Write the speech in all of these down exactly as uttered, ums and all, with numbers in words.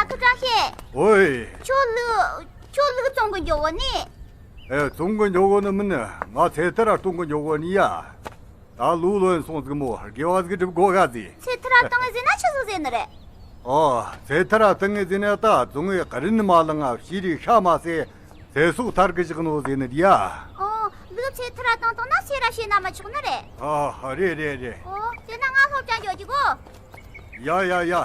ཐུབ་དྲག་ཤེས། ཨོའི། ཁྱོད་ལུག་ཁྱོད་ལུག་བཙོང་གི་འགྱོ་གོ་ནི། ཨེ། བཙོང་གི་འགྱོ་གོ་ནི་མིན། ང་ཚེ་ཐར་གཏོང་གི་འགྱོ་གོ་ནི་ཡ། ད་ལུག་ལོན་སོང་ཟིག་མོ། དགེ་བ་ཟིག་སྒྲུབ་དགོ་ག་ཟིག་ཚེ་ཐར་བཏང་ངེ་ཟེར་ན་ཆི་ཟིག་ཟེར་ནི་རེད། ཨོ། ཚེ་ཐར་བཏང་ངེ་ཟེར་ན་ད་བཙོང་ངེ་ག་རིན་མ་ལང་ང་ཤི་རི་ཤ་མ་ཟེར། ཚེ་སྲོག་ཐར་གི་བཞག་ནོ་ཟེར་ནི་རེད་ཡ། ཨོ། ལུག་ཚེ་ཐར་བཏང་བཏང་ན་ཚེ་ར་བྱེད་ན་མི་ཆོག་ནི་རེད། ཨ། རེད་རེད་རེད། ཨོ། དེ་ན་ང་སློབ་གྲྭ་འགྱོ་རྒྱུ་གོ། ཡ་ཡ་ཡ།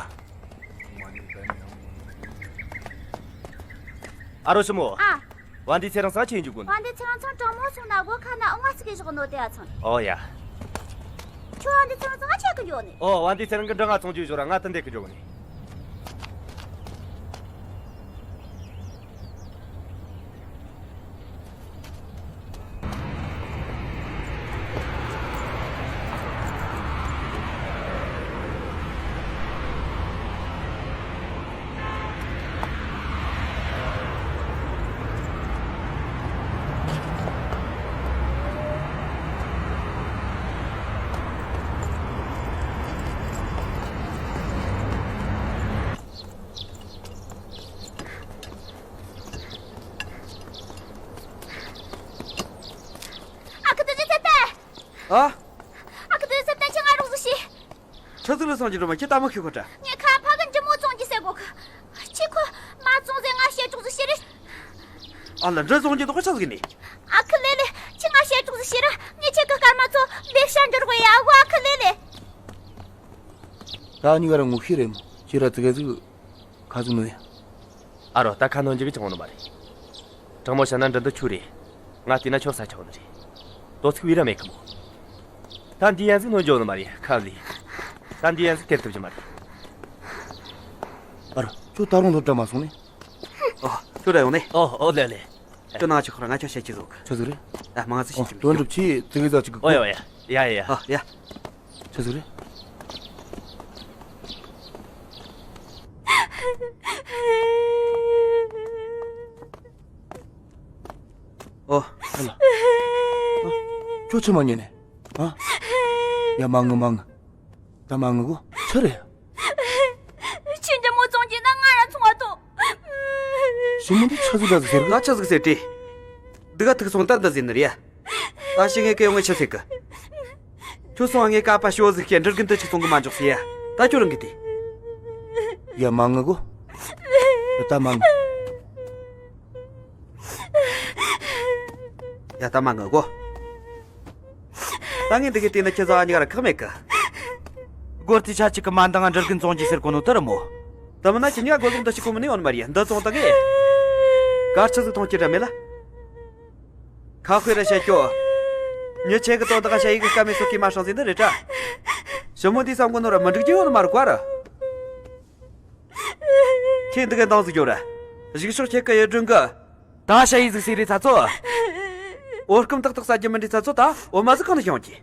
ཨ་རོ་ཞི་མོ། ཨ། བན་དེ་ཚེ་རིང་ཚང་ཆེ་འཇུག་གོ་ནི། བན་དེ་ཚེ་རིང་ཚང་དྲང་མོ་སོང་ན་སྒོ་ཁ་ན་ཨོ་ང་ཚིག་གི་བཞག་ནོ་དེ་ཨ་ཚང་། ཨོ་ཡ། ཁྱོད་བན་དེ་ཚེ་རིང་ཚང་ང་ཆེ་གི་འགྱོ་ནི། ཨོ། བན་དེ་ཚེ་རིང་གི་འདྲི་ང་ཚོང་རྒྱུ་ཞོར་ང་ཏན་ཏན་གི་འགྱོ་གོ་ནི། ཨ་ཁུ་དེ་ཚེ་ཐར། ཨ། ཨ་ཁུ་དེ་ཚེ་ཐར་ཁྱེད་ང་རོགས་ཟིག་བྱོས། ཆི་ཟིག་རེད་སངས་རྒྱས་སྒྲོལ་མ། ཁྱེད་ལྟ་མི་ཤེས་གོ་ད། ངས་ཁ་ཕ་གི་འཇུ་མོ་བཙོང་རྒྱུ་ཟེར་གོ་གི། ཁྱེད་ཁོ་མ་བཙོང་ཟེར་ང་བཤད་ཆོག་ཟིག་བཤད་རེད། ཨ་ལ། འདྲི་བཙོང་རྒྱུ་དོག་ཆི་ཟིག་ནི། ཨ་ཁུ་ལེ་ལེ། ཁྱེད་ང་བཤད་ཆོག་ཟིག་བཤད་ར། ངས་ཁྱེད་ཀྱི་སྐར་མ་ཚོ་ལེ་ཤ་འབྱོར་གོ་ཡ་གོ། ཨ་ཁུ་ལེ་ལེ། ད་གཉིས་ཀ་ར་ངོ་ཤེས་རེད་མོ། ཁྱེད་ར་ཙི་གེ་ཟིག་ཁ་ཟུམ་ནོ་ཡ། ཨ་རོ། ད་ཁ་ནོན་རྒྱུ་གི་ཅང་ཡོད་ནི་མ་རེད། དྲང་མོ་བཤད་ན་འདི་འདི་ཆོས་རེད། ང་བལྟས་ན་ཁྱོད་ས་ཆགས་ནི་རེད། དོ་ཚིག་བི་ར་མེད་གི་མོ། ད་འདི་ཡན་ཟིག་ནོན་རྒྱུ་ཡོད་ནི་མ་རེད། ཁ་ལི། ད་འདི་ཡན་ཟིག་སྟེར་ཐུབ་རྒྱུ་མ་རེད། ཨ་རོ། ཁྱོད་ད་རུང་སློབ་གྲྭ་མ་སོང་ནི། ཨོ། ཁྱོད་ར་ཡོང་ནི། ཨོ། ཨོ་ལེ་ལེ། ཁྱོད་ནང་ཆི་ཁོ་ར་ང་ཁྱོད་བཤད་ཀྱི་ཟོག་ཆི་ཟིག་རེད། ཨ། མང་ཟིག་ཨོ། བཤད་ཀྱི་མི་དོན་འགྲུབ་ཆེ་ཙི་གེ་ཟ་ཅིག་གི་ཨོ་ཡ་ཡ་ཡ་ཡ་ཡ། ཨ་ཡ། ཆི་ཟིག་རེད། ཨོ། ཨ་ལ། ཨ། ཁྱོད་ཆི་མ་ཉན་ནས། ཨ། ཡ་མ་ངུ་མ་ངུ། ད་མ་ངུ་གོ། ཆི་རེད། ཁྱེད་འདྲ་མོ་བཙོང་རྒྱུ་ན་ང་ར་ཚོང་བ་ཐོབ། ཞི་མོ་འདི་ཆི་ཟིག་འདྲ་ཟིག་ཟེར་གི། ད་ཆི་ཟིག་ཟེར་དྲི། འདི་ག་ཐུག་སོང་ད་འདི་ཟིན་ནི་རེད། ད་ཤི་ངེ་གི་ཡོང་ངེ་ཆི་ཟེར་གི། ཁྱོད་སོང་ངེ་ཀ་པ་ཞོ་ཟིག་བཤད། འབྲི་རྒན་དུ་ཆི་སོང་གི་མ་འཇོག་ཟེར་ཡ། ད་ཁྱོད་རང་གི་དེ། ཡ་མ་ངུ་གོ། ད་མ་ངུ། ཡ་ད་མ་ངུ་གོ། ད་ངས་འདི་གའི་སྟེང་ན་ཁྱེད་ཚོ་ཨ་གཉིས་ཀ་ར་ཁག་མེད་གི། སྒོར་ཐི་ཆ་གཅིག་གི་མ་འདང་ང་འབྲི་རྒན་བཙོང་རྒྱུ་ཟེར་གོ་ནོ་དེ་རེད་མོ། དེ་མིན་ན་ཁྱེད་གཉིས་ཀ་སྒོར་ལུག་འདི་གཅིག་གོ་མིན་ནི་ཡོད་ནི་མ་རེད། འདི་བཙོང་བཏང་ངས། གར་ཆི་ཟིག་མཐོང་རྒྱུ་འདྲ་མེད་ལ། ཁ་དཔེ་ར་བཤད་ཀྱོ། མྱི་ཆེ་གི་དོན་དག་ཞ་ཡི་གི་སྐམ་མེ་སོ་གི་མ་སྲང་ཟིན་འདི་རེད་དྲ། ཞི་མོ་འདི་བསམ་གོ་ནོ་ར་མི་འགྲིག་རྒྱུ་ཡོད་ནི་མ་རེད་ཀ་ར། ཁྱེད་འདི་ག་འདང་ཟིག་ཡོད་ར། གཞུག་ཕྱོགས་ཁྱེད་ཀ་ཡོད་དྲུང་གི། ད་ཞ་ཡི་ཟིག་ཟེར་རེད་ཚ་ཚོ། འོ་སྐམ་ཏག་ཏག་ཟ་རྒྱུ་མི་འདྲི་ཚ་ཚོ། ད་འོ་མ་ཟིག་གང་ནས་བྱུང་གི།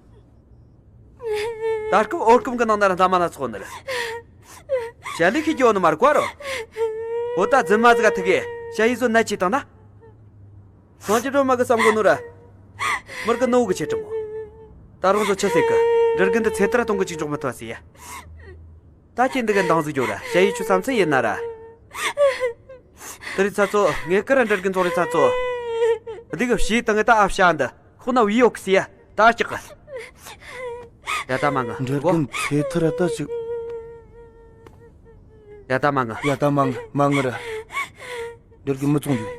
ད་སྐམ་འོ་སྐམ་གི་ནང་ན་ར་ལྷ་མ་སྣ་ཚོགས་ནི་རེད། ཞ་ལི་ཁི་རྒྱོ་ནི་མར་ཀ་རོ། འོ་ད་རྫུན་མ་ཟིག་ག་ཐུག་གི་ཞ་ཡི་ཟོ་ནད་ཅི་བཏང་ན། སངས་རྒྱས་སྒྲོལ་མ་གི་བསམ་གོ་ནོ་ར། མར་གི་ནོ་གི་ཆེ་དྲི་མོ། ད་རུང་ཟོ་ཆི་ཟེར་གི། འབྲི་རྒན་འདི་ཚེ་ཐར་གཏོང་གི་ཅིག་འཇོག་མི་ཐུབ་ཟེར་ཡ། ད་ཁྱེད་འདི་ག་འདང་ཟིག་རྒྱོ་ར། ཞ་ཡི་ཆུ་བསམ་ཚུལ་ཡིན་ན་ར། དེ་རིང་ཚ་ཚོ། ངས་ཀི་ར་འབྲི་རྒན་ཚོ་རེད་ཚ་ཚོ། འདི་ག་བྱིས་དང་ངས་ད་ཨ་བྱ་འདི་ཁོག་ན་བུ་ཡོད་གི་ཟེར་ཡ། ད་སྐྲག་གི། ཡ་ད་མ་ངུ་འབྲི་གོ། རྒན་ཚེ་ཐར་ད་ཅིག་ཡ་ད་མ་ངུ་ཡ་ད་མ་ངུ་མ་ངུ་ར། འབྲི་རྒན་མི་བཙོང་རྒྱུ།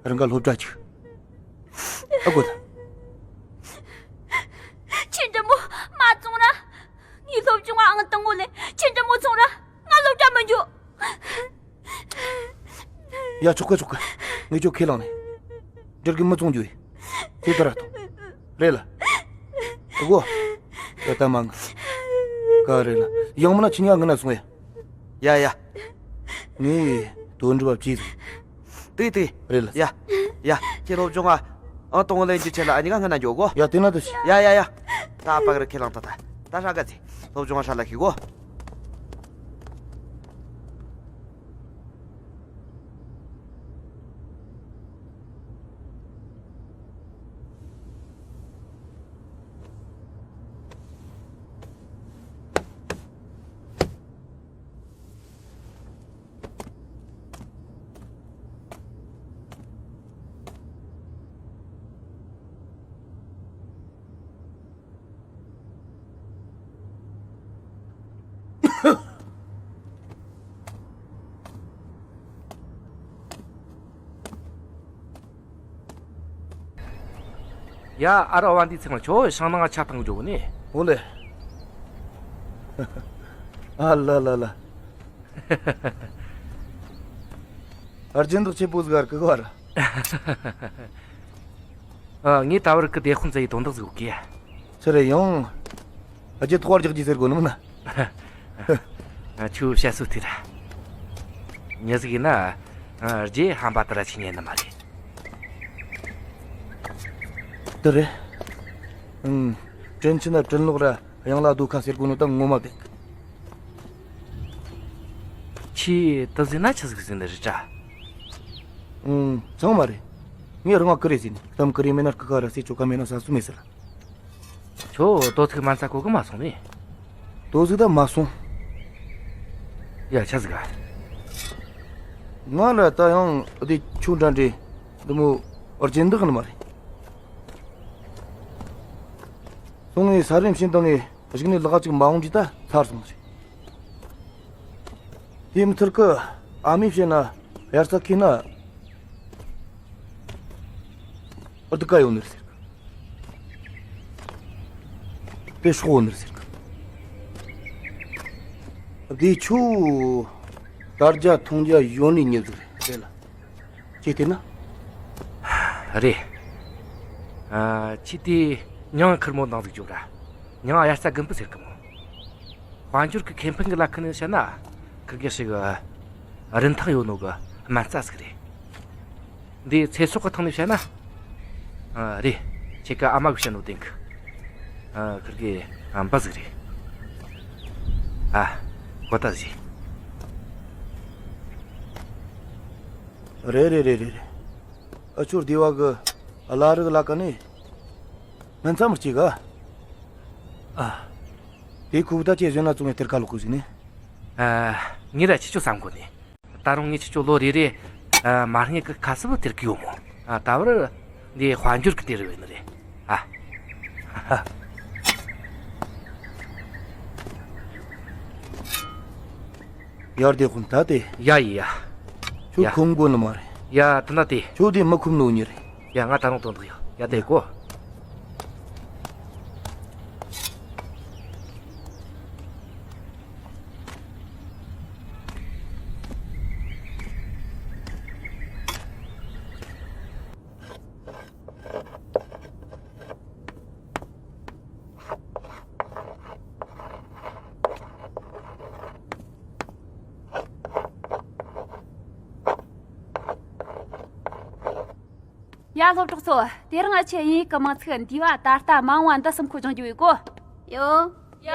རང་ག་སློབ་གྲྭ་ཅིག་ཨ་གོ་ད། ཁྱེད་འདྲ་མོ་མ་བཙོང་ར། ངའི་སློབ་སྦྱོང་ཨང་དང་པོ་ལས་ཁྱེད་འདྲ་མོ་བཙོང་ར། ང་སློབ་གྲྭ་མི་འགྱོ། ཡ་ཆོག་གི་ཆོག་གི། ངས་ཁྱོད་ཁས་བླངས་ནས། འབྲི་རྒན་མི་བཙོང་རྒྱུ་ཡིན། དེ་ལྟར་ར་ཐོངས། རེད་ལ། ཨ་གོ། ད་ལྟ་མ་ངུ། ག་རེད་ལ། ཡང་མིན་ན་ཁྱེད་ཉག་ངུ་ན་སོང་ཡ། ཡ་ཡ། ངས་དོན་འགྲུབ་བ་བྱས་ཟིན། དེ་དེ། རེད་ལ། ཡ། ཡ། ཁྱེད་སློབ་སྦྱོང་ང་། ཨང་དང་པོ་ལེན་རྒྱུ་ཆེད་ལ་ཨ་ཉི་ག་སྔ་ན་འགྱོ་གོ། ཡ་དེ་ན་དུ་ཤི། ཡ་ཡ་ཡ། ད་ཨ་ཕ་གི་ར་ཁས་བླངས་ད་ད། ད་ཧྲ་ག་ཚེ། སློབ་སྦྱོང་ང་ཧྲ་ལ་ཤི་གོ། ཧུ། ཡ། ཨ་རོ་བ་འདི་ཚང་ཁྱོད་ཤང་ནང་ཆ་ཐང་འགྲོ་ནི། འོ་ལེ། ཨ་ལ་ལ་ལ། སྦྱིན་བདག་ཆེ་པོ་ཟིག་ག་རེ་གི་བར། ཨ། ངས་ད་བར་གི་དེ་ཁོང་ཚ་ཡི་དོན་དག་ཟིག་གི། ཚེ་རེ་ཡང་། ཨ་ཅེ་ཐོག་རྒྱག་གི་ཟེར་གོ་ནམ་ན། ཨ། ཁྱོད་བཤད་སྲོལ་དེ་ར། མྱི་ཟིག་ཡིན་ན། ཨ། རྗེས་ཧམ་པ་དེ་ར་ཆི་ཉན་ནི་མ་རེད། དེ་རེད། ཨང་། དྲིན་ཆེ་ན་དྲིན་ལོག་ར་གཡང་ལ་རྡོ་ཁ་ཟེར་གོ་ནོ་ད་ངོ་མ་བདེན་གི། ཁྱེད་དེ་ཟིན་ན་ཆི་ཟིག་ཟིན་ནི་རེད་དྲ། ཨང་། ཚང་མ་རེད། ངས་རང་ང་ཀི་རེ་ཟིན་ནི་གཏམ་ཀི་རེ་མེད་ན་སྐུ་ཁ་ར་སེ་ཆོ་ག་མེད་ན་ས་སུ་མེད་ཟེར། ཁྱོད་དོ་ཚིགས་མ་འཚལ་གོ་གི་མ་སོང་ནི། དོ་ཚིགས་ད་མ་སོང་། ཡ། ཆ་ཟིག་ག་ང་ལ་ད་ཡང་དེ་ཁྱོད་འདྲ་འདྲེ་འདི་མོ་རྒྱན་འདི་གི་ནི་མ་རེད། སོང་ངས་ས་རིམ་བྱིན་བཏང་ངས་གཞུག་ནས་ལག་ཅིག་མ་འོང་གི་ད་ཚར་སོང་ཟིག་དེ་མཐར་གི་ཨ་མས་བཤད་ན་དབྱར་རྩྭ་ཁེ་ན། ཨ། དུ་ཀ་ཡོད་ནི་རེད་ཟེར་གི། དེ་སྲོག་ཡོད་ནི་རེད་ཟེར་གི། དེ་ཆོ་དར་རྒྱས་མཐོང་རྒྱས་ཡོད་ནི་མྱི་ཟིག་རེད་ལ། ཅེས་བལྟས་ན། རེད། ཨ། ཁྱེད་དེ་མྱིང་ཁེར་མོ་ནང་ཟིག་བརྗོད་ར། མྱིང་དབྱར་རྩྭ་དགུན་འབུ་ཟེར་གི་མོ། དཔལ་འབྱོར་གི་ཁེ་ཕན་གི་ལ་ཁ་ནས་བཤད་ན། ཁིར་གེ་ཞིག་རིན་ཐང་ཡོད་ནོ་གི་སྨན་རྩྭ་ཟིག་རེད། འདི་ཚེ་སྲོག་གི་ཐོག་ནས་བཤད་ན། ཨ། རེད། ཁྱེད་ཀྱི་ཨ་མ་གིས་བཤད་ནོ་བདེན་གི། ཨ། ཁིར་གི་ཨ་འབུ་ཟིག་རེད། ཨ། གོ་ད་ཟིག་རེད་རེད་རེད་རེད། ཨ། ཁྱོད་སྡེ་བ་གི་བླ་རིགས་ལ་ཀ་ནས་སྨན་རྩྭ་མི་སྐྱེ་ག་ཨ། དེ་ཁུག་ད་ཅེས་བཟོས་ན་བཙོང་ངས་གཏེར་ཁ་ལོག་གི་ཟིག་ནས། ཨ། ངས་ར་ཁྱེད་ཆོ་བསམ་གོ་ནས། ད་རུང་ངས་ཁྱེད་ཆོ་ལོ་རེ་རེ། ཨ། མ་རྙེད་གི་ཁ་གསབ་སྟེར་གི་ཡོད་མོ། ཨ། ད་བར་འདི་དཔལ་འབྱོར་གི་སྟེར་བའི་ནི་རེད། ཨ། ཡར་དེ་ཁུམ་ད་དེ། ཡ་ཡི་ཡ། ཁྱོད་ཡ། ཁུམ་དགོས་ནི་མ་རེད། ཡ། དེ་ན་དེ། ཁྱོད་དེ་མི་ཁུམ་ནོ་ཉེ་རེད། ཡ། ང་ད་རུང་དོན་དག་ཡོད། ཡ། དེ་གོ། ཡ། སློབ་གྲོགས་ཚོ། དེ་རིང་ཨ་ཆེ་དབྱིན་ཡིག་གི་མིང་ཚིག་འདས་པ། ད་ལྟ། མ་འོངས་པ། འདི་གསུམ་ཁོ་སྦྱང་རྒྱུ་ཡོད་གོ། ཡོ། ཡ།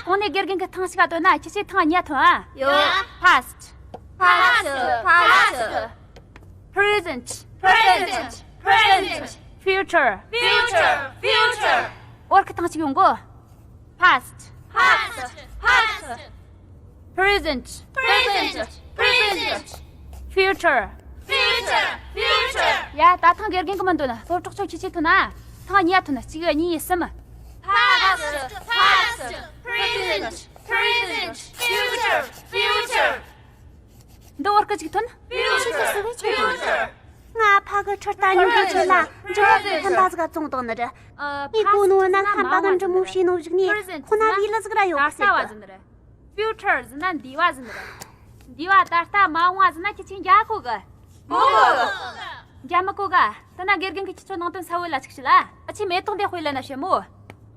གོང་ནས་དགེ་རྒན་གྱིས་ཐེངས་གཅིག་ག་བཏོན་ན་ཁྱེད་ཆོས་ཐེངས་གཉིས་ཐོན་ཨ། ཡོ། Past. Past. Past. Present. Present. Present. Future. Future. Future. འོར་ཁི་ཐེངས་གཅིག་ཡོང་གོ། Past. Past. Past. Present. Present. Present. Future. Future. Future. ཡ། ད་ཐེངས་དགེ་རྒན་གྱིས་མི་འདོན། སློབ་གྲོགས་ཚོ་ཁྱེད་ཆོས་ཐོན་ཨ། ཐེངས་གཉིས་ཐོན། གཅིག། གཉིས། གསུམ། Past. Past. Present. Present. Future. Future. འདི་འོར་ཁི་གཅིག་ཐོན། Future. Future. ང་ཕ་གི་ཁྲི་རྟ་ཉུང་གི་ཆེད་ལ་འབྲི་བ་གི་ཁན་པ་ཟིག་བཙོང་བཏང་ནི་རེད། ངས་གོ་ནོ་ན་ཁན་པ་གི་འབྲི་མོ་བྱས་ནོ་བཞག་ནས་ཁོ་ན་བི་ལི་ཟིག་ར་ཡོད་གི་ཟེར་གི། Future ཟེར་ན་འདས་པ་ཟེར་ནི་རེད། འདས་པ། ད་ལྟ། མ་འོངས་པ་ཟེར་ན་ཁྱེད་ཆོས་མཇལ་གོ་གི། མི་གོ་གི། མཇལ་མི་གོ་ག་དེ་ན་དགེ་རྒན་གྱིས་ཁྱེད་ཆོ་ནང་དོན་གསལ་བོ་ལ་ཅིག་བྱེད་ལ། ཨ་ཆེ་མེ་ཏོག་འདི་དཔེ་ལེན་ན་བཤད་མོ།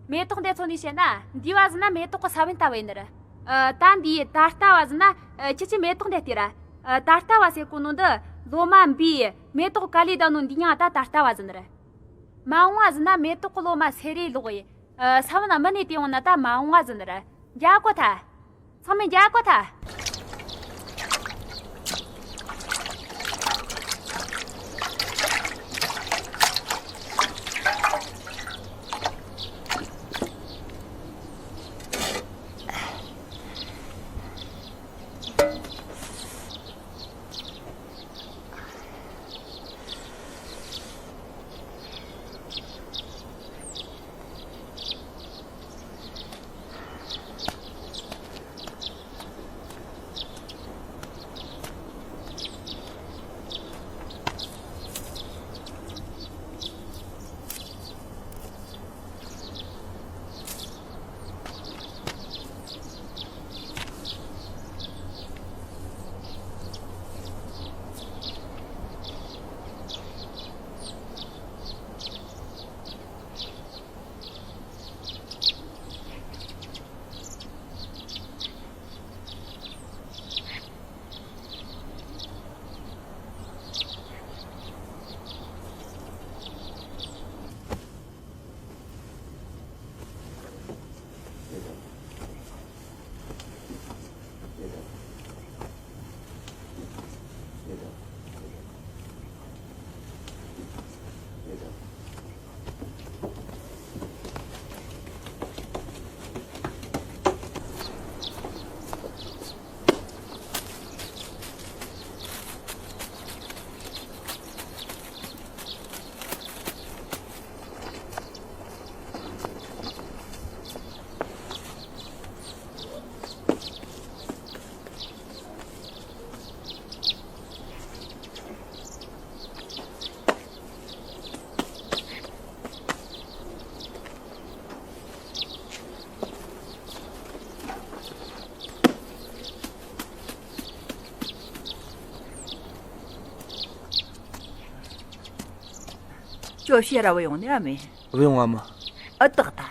མེ་ཏོག་འདི་མཚོན་ནས་བཤད་ན། འདས་པ་ཟེར་ན་མེ་ཏོག་གི་ས་བོན་ལྟ་བུ་ཡིན་ནི་རེད། ཨ། ད་འདས། ད་ལྟ་བ་ཟེར་ན། ཨ། ཁྱེད་ཆོས་མེ་ཏོག་འདི་ལྟོས་ར། ཨ། ད་ལྟ་བ་ཟེར་གོ་ནོ་འདི་ལོ་མ་འབུས། མེ་ཏོག་ག་ལེ་ལྡང་ནོ་འདི་མྱིང་ད་ད་ལྟ་བ་ཟེར་ནི་རེད། མ་འོངས་པ་ཟེར་ན་མེ་ཏོག་གི་ལོ་མ་སེ་རེ་ལོག་ཡི། ཨ། ས་བོན་སྨིན་ནས་དེ་འོང་ན་ད་མ་འོངས་པ་ཟེར་ནི་རེད། མཇལ་གོ་ཐལ། ཚང་མས་མཇལ་གོ་ཐལ། ཁྱོད་ཕྱིར་ར་བུད་ཡོང་ནི་ཨ་མེད། བུད་ཡོང་ཨ་མ། ཨ་ཏག་ཏག་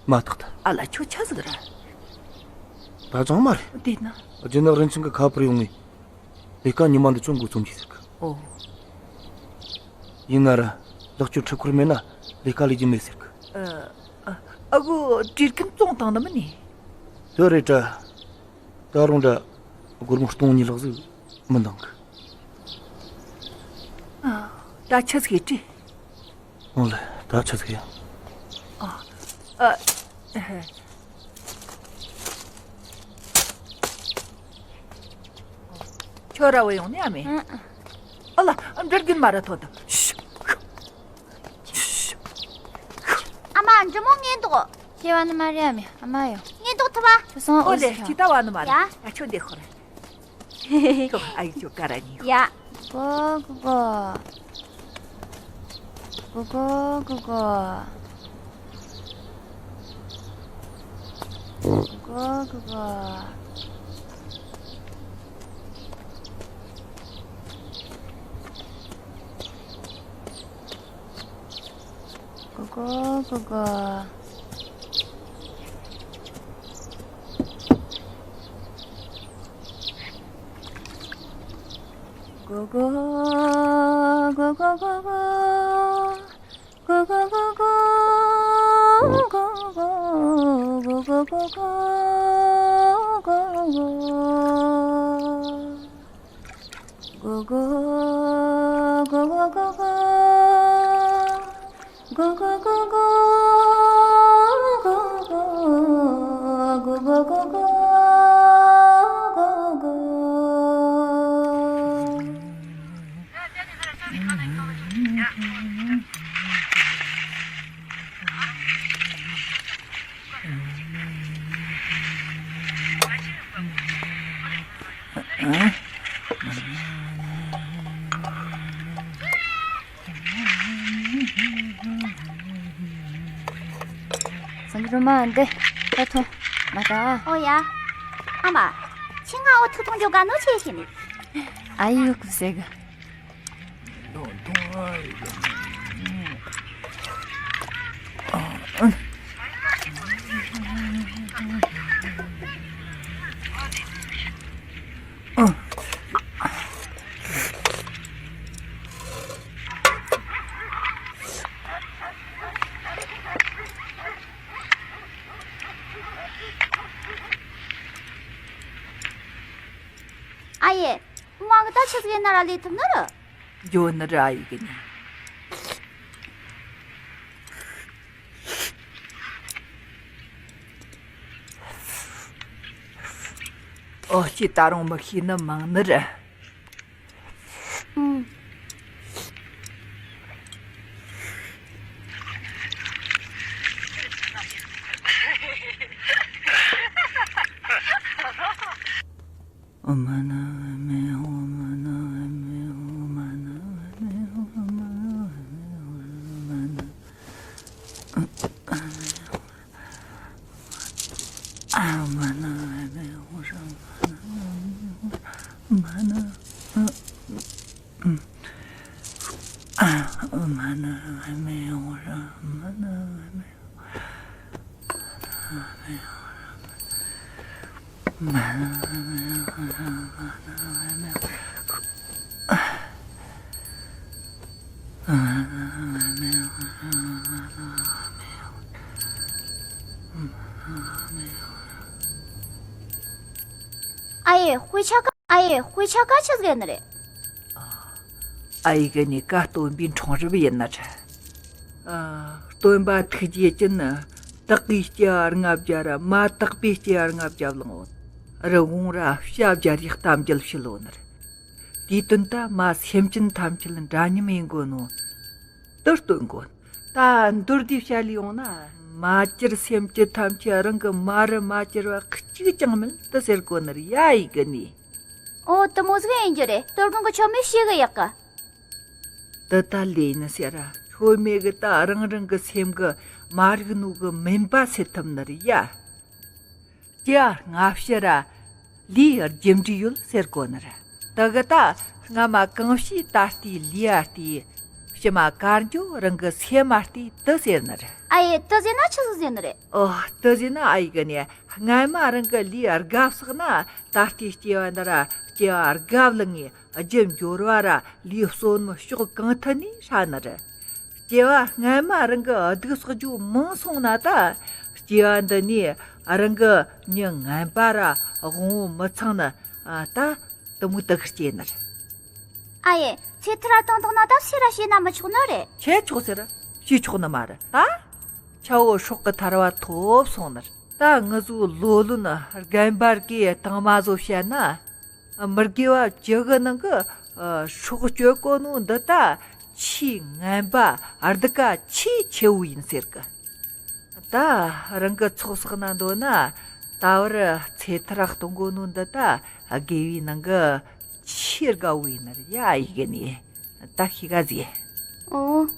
མ་ཏག་ཏག་ཨ་ལ་ཁྱོད་ཆི་ཟིག་ར། ད་ཅང་མ་རེད། དེ་ན། རྒྱུ་ནག་རིན་ཆེན་གི་ཁ་པར་ཡོང་ངས། ལས་ཀ་ཉི་མ་འདི་ཅུང་འགོ་རྩོམ་གྱིས་ཟེར་གི། ཨོ། ཡིན་ན་ར། ལག་ཁྱོད་ཁྲི་ཁུར་མེད་ན་ལས་ཀ་ལས་རྒྱུ་མེད་ཟེར་གི། ཨ། ཨ་གོ་བྲིས་ཁན་བཙོང་བཏང་ནི་མིན་ནི། དེ་རེད་དྲ། ད་རུང་འདྲ། སྒོར་མོ་སྟོང་གཉིས་ལྷག་ཟིག་མི་འདང་གི། ཨ། ད་ཆི་ཟིག་ཡེད་དྲི། འོ་ལེ། ད་ཆི་ཟིག་ཡ། ཨ། ཨ། ཁྱོད་ར་བུད་ཡོང་ནི་ཨ་མེད། ཨ་ལ། འདྲ་རྒྱུན་མ་ར་ཐོ་ད། ཨ་མ་འདྲ་མོ་ངན་འདུག་ཁྱེད་བ་ནི་མ་རེད་ཨ་མེད། ཨ་མ་ཡོ། ངན་འདུག་ཐུབ་པ། ཁྱོད་སོང་ཨོ་ལེ། ཅི་ད་བ་ནི་མ་རེད། ཡ། ཡ་ཁྱོད་འདི་ཁོ་ར། ཁྱོད་ཨ་ཡི་ཁྱོད་ཀ་ར་ཉི། ཡ། གོ་གོ་གོ། གོ་གོ་གོ་གོ། གོ་གོ་གོ་གོ། གོ་གོ་གོ་གོ། གོ་གོ་གོ་གོ་གོ་གོ། གོ་གོ་གོ་གོ། གོ་གོ་གོ་གོ། གོ་གོ་གོ་གོ། གོ་གོ་གོ་གོ་གོ་གོ། གོ་གོ་གོ་གོ། གོ་གོ་གོ་གོ། གོ་གོ་གོ་གོ། སང་ཉིན་རུ་མ་འདི་ད་ཐོ་མ་ད། ཨོ་ཡ། ཨ་མ། ཁྱི་ང་འོ་ཐུག་ཐུང་འཇོག་ག་ནོ་ཆེ་ཤི་ནི། ཨ་ཡི་ཡོ་ཀུ་སེ་གི། ཨ་ཡེ། ང་གི་ད་ཆི་ཟིག་ཡིན་ན་ར་ལས་ཐུབ་ནི་རེད། འགྱོ་ནི་ར་ཡི་གི་ནི། ཨོ་ཅི་ད་རུང་མི་ཤེས་ནི་མང་ནི་རེད། ཨུམ། ཨ་ཡེ། དཔེ་ཆ་ག་ཨ་ཡེ། དཔེ་ཆ་ག་ཆི་ཟིག་ཡིན་ནི་རེད། ཨ་ཡེ་གི་ནི་ཀ་སྟོན་པའི་འཁྲུངས་རབས་ཡིན་ནི་རེད། ཨ། སྟོན་པ་ཐུགས་རྗེ་ཅན་ནི་བདག་གིས་སྐྱེ་བ་ལྔ་བརྒྱ་ར་མ་དག་པའི་སྐྱེ་བ་ལྔ་བརྒྱ་བླངས་ཡོད། རི་བོང་ར་བྱ་བརྒྱ་རེ་གཏམ་རྒྱུད་བཤད་ཡོད་ནི་རེད། དེའི་དོན་དུ་མ་སེམས་ཅན་ཐམས་ཅད་འདྲ་མཉམ་ཡིན་དགོས་ནོ། དེ་སྟོན་དགོས། ད་མདོར་བསྡུས་བཤད་ལས་ཡོང་ན། མ་གྱུར་སེམས་ཅན་ཐམས་ཅད་རང་གི་མ་རུ་མ་གྱུར་བ་གཅིག་ཀྱང་མིན་དེ་ཟེར་དགོས་ནི་རེད་ཡ། ཨ་ཡེ་གི་ནི། ཨོ། དེ་མོ་ཟིག་ཡིན་རྒྱུ་རེད། དོ་དགོང་གི་ཆོ་མེད་ཤེས་གི་ཡག་གི། དེ་ད་ལོས་ནི་ཟེར་ར། ཆོ་མེད་གི་ད་རང་རང་གི་སེམས་གི་མ་རིག་ནོ་གི་མུན་པ་སེལ་ཐུབ་ནི་རེད་ཡ། སྐྱེ་བ་སྔ་ཕྱི་ར་ལས་རྒྱུ་འབྲས་ཡོད་ཟེར་གོ་ནི་རེད། དེ་གི་ད་སྔ་མ་གང་བྱས་ད་ལྟའི་ལས་ཨ་ལྟའི་ ཕྱི་མ་དཀར་འགྱོ་རང་གི་སེམས་མ་བལྟས་དུ་ཟེར་ནི་རེད། ཨ་ཡེ། དུ་ཟེར་ན་ཆི་ཟིག་ཟེར་ནི་རེད། ཨོ། དུ་ཟེར་ན་ཨ་ཡེ་གི་ནི་སྔན་མ་རང་གི་ལས་དགའ་བསགས་ན་ད་ལྟའི་སྐྱེ་བ་འདི་ར་སྐྱེ་བ་དགའ་བླངས་ངེ་རྒྱུ་འབྱོར་བ་ར་ལས་གསོན་མི་ཕྱོགས་གང་ཐད་ནས་ཧྲ་ནི་རེད། སྐྱེ་བ་སྔན་མ་རང་གི་སྡུག་བསགས་རྒྱུ་མང་སོང་ན་ད་སྐྱེ་བ་འདི་ནས་རང་གི་མྱི་ངན་པ་ར་དབང་བོ་མི་ཚང་ནི་ད་དུ་མོ་དུ་གི་སྐྱེ་ནི་རེད། ཨ་ཡེ། ཚེ་ཐར་བཏང་བཏང་ན་ད་སུས་ར་བྱས་ན་མི་ཆོག་ནི་རེད། བྱས་ཆོག་ཟེར། བྱས་ཆོག་ནི་མ་རེད། ད་ཆ་བོ་སྲོག་གི་ཐར་བ་ཐོབ་སོང་ནི་རེད། ད་ང་ཚོའི་ལོ་ལོན་རྒན་པར་གི་དང་མ་བཟོ་བཤད་ན། མི་དགེ་བ་བཅུ་གི་ནང་གི་སྲོག་གཅོད་གོ་ནོ་འདི་ད་ཆེས་ངན་པ་སྡུག་ག་ཆེས་ཆེ་བོ་ཡིན་ཟེར་གི། ད་རང་གི་ཚོགས་བསགས་ན་འདོད་ན་ད་བར་ཚེ་ཐར་གཏོང་དགོས་ནོ་འདི་ད་དགེ་བའི་ནང་གི་ཆེས་དགའ་བོ་ཡིན་ནི་རེད་ཡ། ཨ་ཡེ་གི་ནི་ད་ཤི་ག་ཟེ། ཨོ།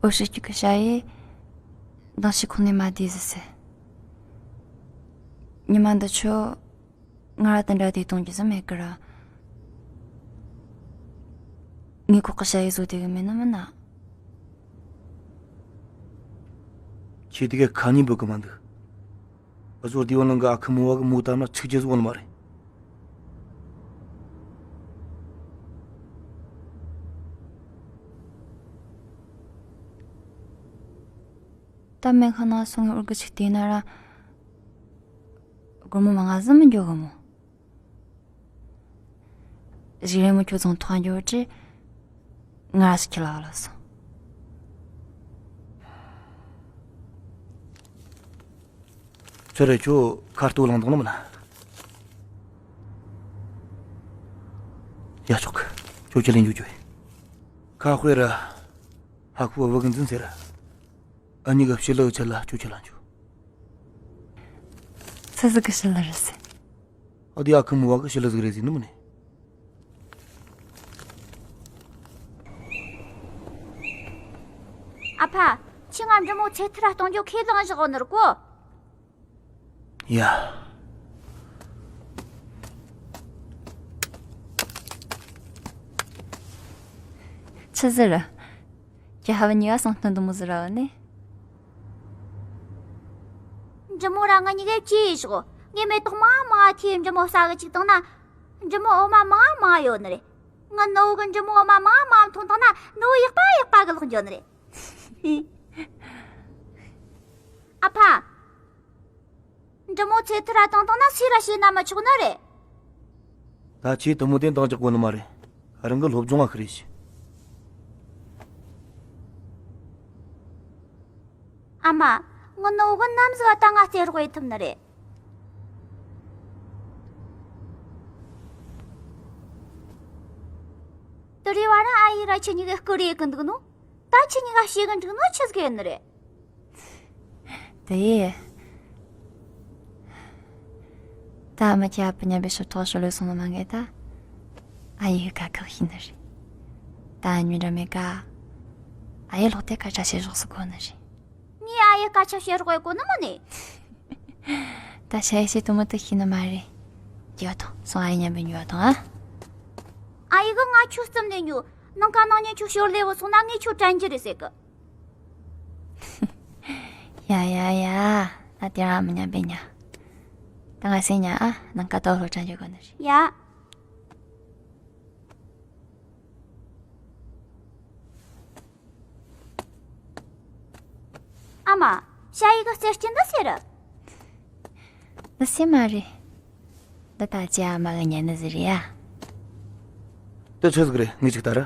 འོ་ཤི་ཁྱོད་ཀྱི་ཞ་ཡི་མདང་ཕྱི་ཁོང་ནས་མ་བསྡད་ཟེར་ཟེར། ཉི་མ་འདི་ཆོ་ང་ར་དེ་འདྲ་བསྡད་གཏོང་རྒྱུ་ཟིག་མེད་ཀི་ར། ངས་ཁོག་གི་ཞ་ཡི་བཟོ་བསྡད་གི་མེད་ནི་མིན་ན། ཁྱེད་དེ་ག་ཁ་ཉིན་འབོད་གི་མ་འདུག་བཟོ་བདེ་བོ་ནང་གི་ཨ་ཁུ་མོ་བ་གི་མོ་བཏབ་ན་ཚིག་རྒྱུ་ཟིག་ཡོད་ནི་མ་རེད། ད་སྨན་ཁང་ནང་སོང་ངས་འུར་གི་ཅིག་བལྟས་ན་ར། སྒོར་མོ་མང་ང་ཟིག་མི་འགྱོ་གི་མོ། གཞི་རིང་མོ་ཁྱོད་ཚང་ཐོག་འགྱོ་བྲེ། ང་ཞིག་ཁྱི་ལ་ལ་སོང་། ཚེ་རེ་ཁྱོད་ཁ་ལྟོ་ལངས་དང་ནི་མིན་ན། ཡ་ཆོག་གི། ཁྱོད་ཁྱི་ལེན་རྒྱུ་རྒྱུ། ཁ་དཔེ་ར། ཧ་ཁུ་བ་བུ་གི་འཛིན་ཟེར། ཨ་ཉི་གི་ཕྱི་ལུགས་ཆེ་ལ་ཁྱོད་ཁྱི་ལ་འཇུ། ཚེ་ཟིག་གི་ཕྱི་ལ་རེད་ཟེར། ཨ་དེ་ཨ་ཁུ་མོ་བ་གི་ཞི་ལི་ཟིག་རེད་ཟིག་ནི་མིན་ནི། ཨ་ཕ། ཁྱི་ང་འབྲི་མོ་ཚེ་ཐར་གཏོང་རྒྱུ་ཁས་བླངས་བཞག་ནི་རེད་གོ། ཡ། ཆི་ཟེར། ཁྱེད་ཧ་བ་ཉི་བ་སང་སྟོན་དུ་མོ་ཟེར་ར་བ་ནི། འབྲི་མོ་ར་ང་གཉིས་ཀས་ཅི་ཡིས་ཤོག་ངས་མེ་ཏོག་མང་མང་ཐེ་འབྲི་མོ་ས་གི་ཅིག་བཏང་ན། འབྲི་མོ་འོ་མ་མང་མང་ཡོད་ནི་རེད། ང་ནོ་གི་འབྲི་མོ་འོ་མ་མང་མང་འཐུང་བཏང་ན་ནོ་ཡག་པ་ཡག་པ་གི་ལོག་འགྱོ་ནི་རེད། ཨ་ཕ། འབྲི་མོ་ཚེ་ཐར་བཏང་བཏང་ན་སུས་ར་བྱས་ན་མི་ཆོག་ནི་རེད། ད་ཁྱེད་དུ་མོ་དེ་འདང་རྒྱག་གོ་ནི་མ་རེད། རང་གི་སློབ་སྦྱོང་ང་ཁི་རེ་བྱེད། ཨ་མ། ངི་ནོ་གི་ནམ་ཟི་བ་ད་ང་རྩེ་རོགས་ཡེད་ཐུབ་ནི་རེད། དུ་རེ་བ་ར་ཨ་ཡེ་ར་ཁྱེད་གཉིས་ཀས་སྐུ་རེ་གི་འདུག་ནོ། ད་ཁྱེད་གཉིས་ཀ་ཤེས་གི་འདུག་ནོ་ཆི་ཟིག་ཡིན་ནི་རེད། དེ་ཡིན། ད་ཨ་མ་ཁྱེད་ཨ་ཕ་མཉམ་པའི་ཕྱོགས་ཐོག་ཤོར་ལོས་སོང་ནི་མ་ངེས་ད། ཨ་ཡེ་གི་དཀའ་ཁག་ཤེས་ནི་རེད། ད་ཨ་མྱེས་འདྲ་མེད་ཀ། ཨ་ཡེ་ལོག་དེ་ཁ་ཆ་བྱེད་རོགས་སུ་གོ་ནི་རེད། ངས་ཨ་ཡེ་སྐད་ཆ་བཤད་རོགས་ཡེད་གོ་ནི་མིན་ནི། ད་ཤ་ཡེ་ཞེ་དུ་མོ་དུ་ཤེས་ནི་མ་རེད། རྒྱུ་བ་དང་སོང་ཨ་ཡེ་མཉམ་པའི་ཉུ་བ་དང་ཨ། ཨ་ཡེ་གི་ང་ཁྱོད་རྩིབ་ནས་ཉོ། ནང་ཀ་ནང་ཉན་ཁྱོད་ཞོར་ལས་བུད་སོང་ན་ངས་ཁྱོད་དྲན་རྒྱུ་རེད་ཟེར་གི། ཡ་ཡ་ཡ། ད་དེ་རང་མི་མཉམ་པའི་ཉ། ད་ང་སེ་ཉ་ཨ། ནང་ཀ་ཏོ་ལོ་དྲན་རྒྱུ་གོ་ནི་རེད། ཡ། ཨ་མ། ཤ་ཡི་གི་རྩེར་སྐྱིན་འདི་སེ་རེད། འདི་སེ་མ་རེད། འདི་ད་ཅི་ཨ་མ་གི་ཉན་ནི་ཟིག་རེད་ཡ། འདི་ཆི་ཟིག་རེད་ངས་ཅིག་ལྟ་ར།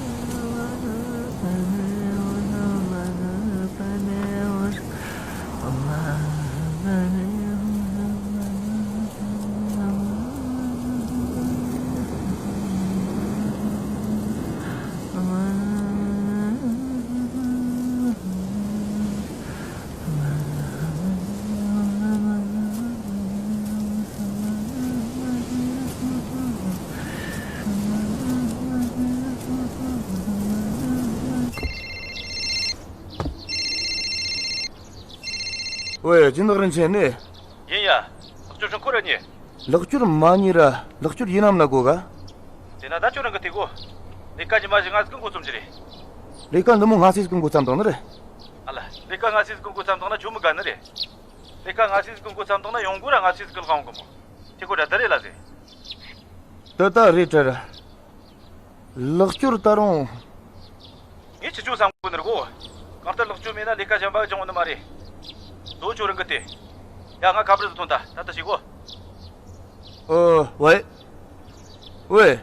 ཝེ། སྦྱིན་བདག་རིན་ཆེན་ནི། ཡིན་ཡ། ལག་སྐྱོར་ཁྲིན་ཁོ་ར་ཉེ། ལག་སྐྱོར་མ་ཉེ་ར། ལག་སྐྱོར་ཡིན་ནམ་ན་གོ་ག། དེ་ན་ད་ཁྱོད་རང་གི་དེ་གོ། ལས་ཀ་ཉི་མ་བཞི་ལྔ་ཟིག་གི་འགོ་རྩོམ་གྱི་རེད། ལས་ཀ་འདི་མོ་སྔ་སེ་ཟིག་གི་འགོ་བརྩམས་བཏང་ནི་རེད། ཨ་ལ། ལས་ཀ་སྔ་སེ་ཟིག་གི་འགོ་བརྩམས་བཏང་ན་ཁྱོད་མི་དགའ་ནི་རེད། ལས་ཀ་སྔ་སེ་ཟིག་གི་འགོ་བརྩམས་བཏང་ན་ཡོང་སྒོ་ར་སྔ་སེ་ཟིག་གི་ལྷག་འོང་གི་མོ། དེ་གོ་ར་ད་རེད་ལ་ཟེ། ད་ད་རེད་དྲ་ར། ལག་སྐྱོར་ད་རུང་། ངས་ཆི་ཆོ་བསམ་གོ་ནི་རེད་གོ། གང་ལྟར་ལག་སྐྱོར་མེད་ན་ལས་ཀ་གཞན་པ་སྦྱང་བ་ནི་མ་རེད། དོ་ཁྱོད་རང་གི་དེ། ཡ་ང་ཁ་པར་ཟིག་ཐོན་ད་ད་ད་ཞིག་གོ། ཨོ་ཝེ། ཝེ།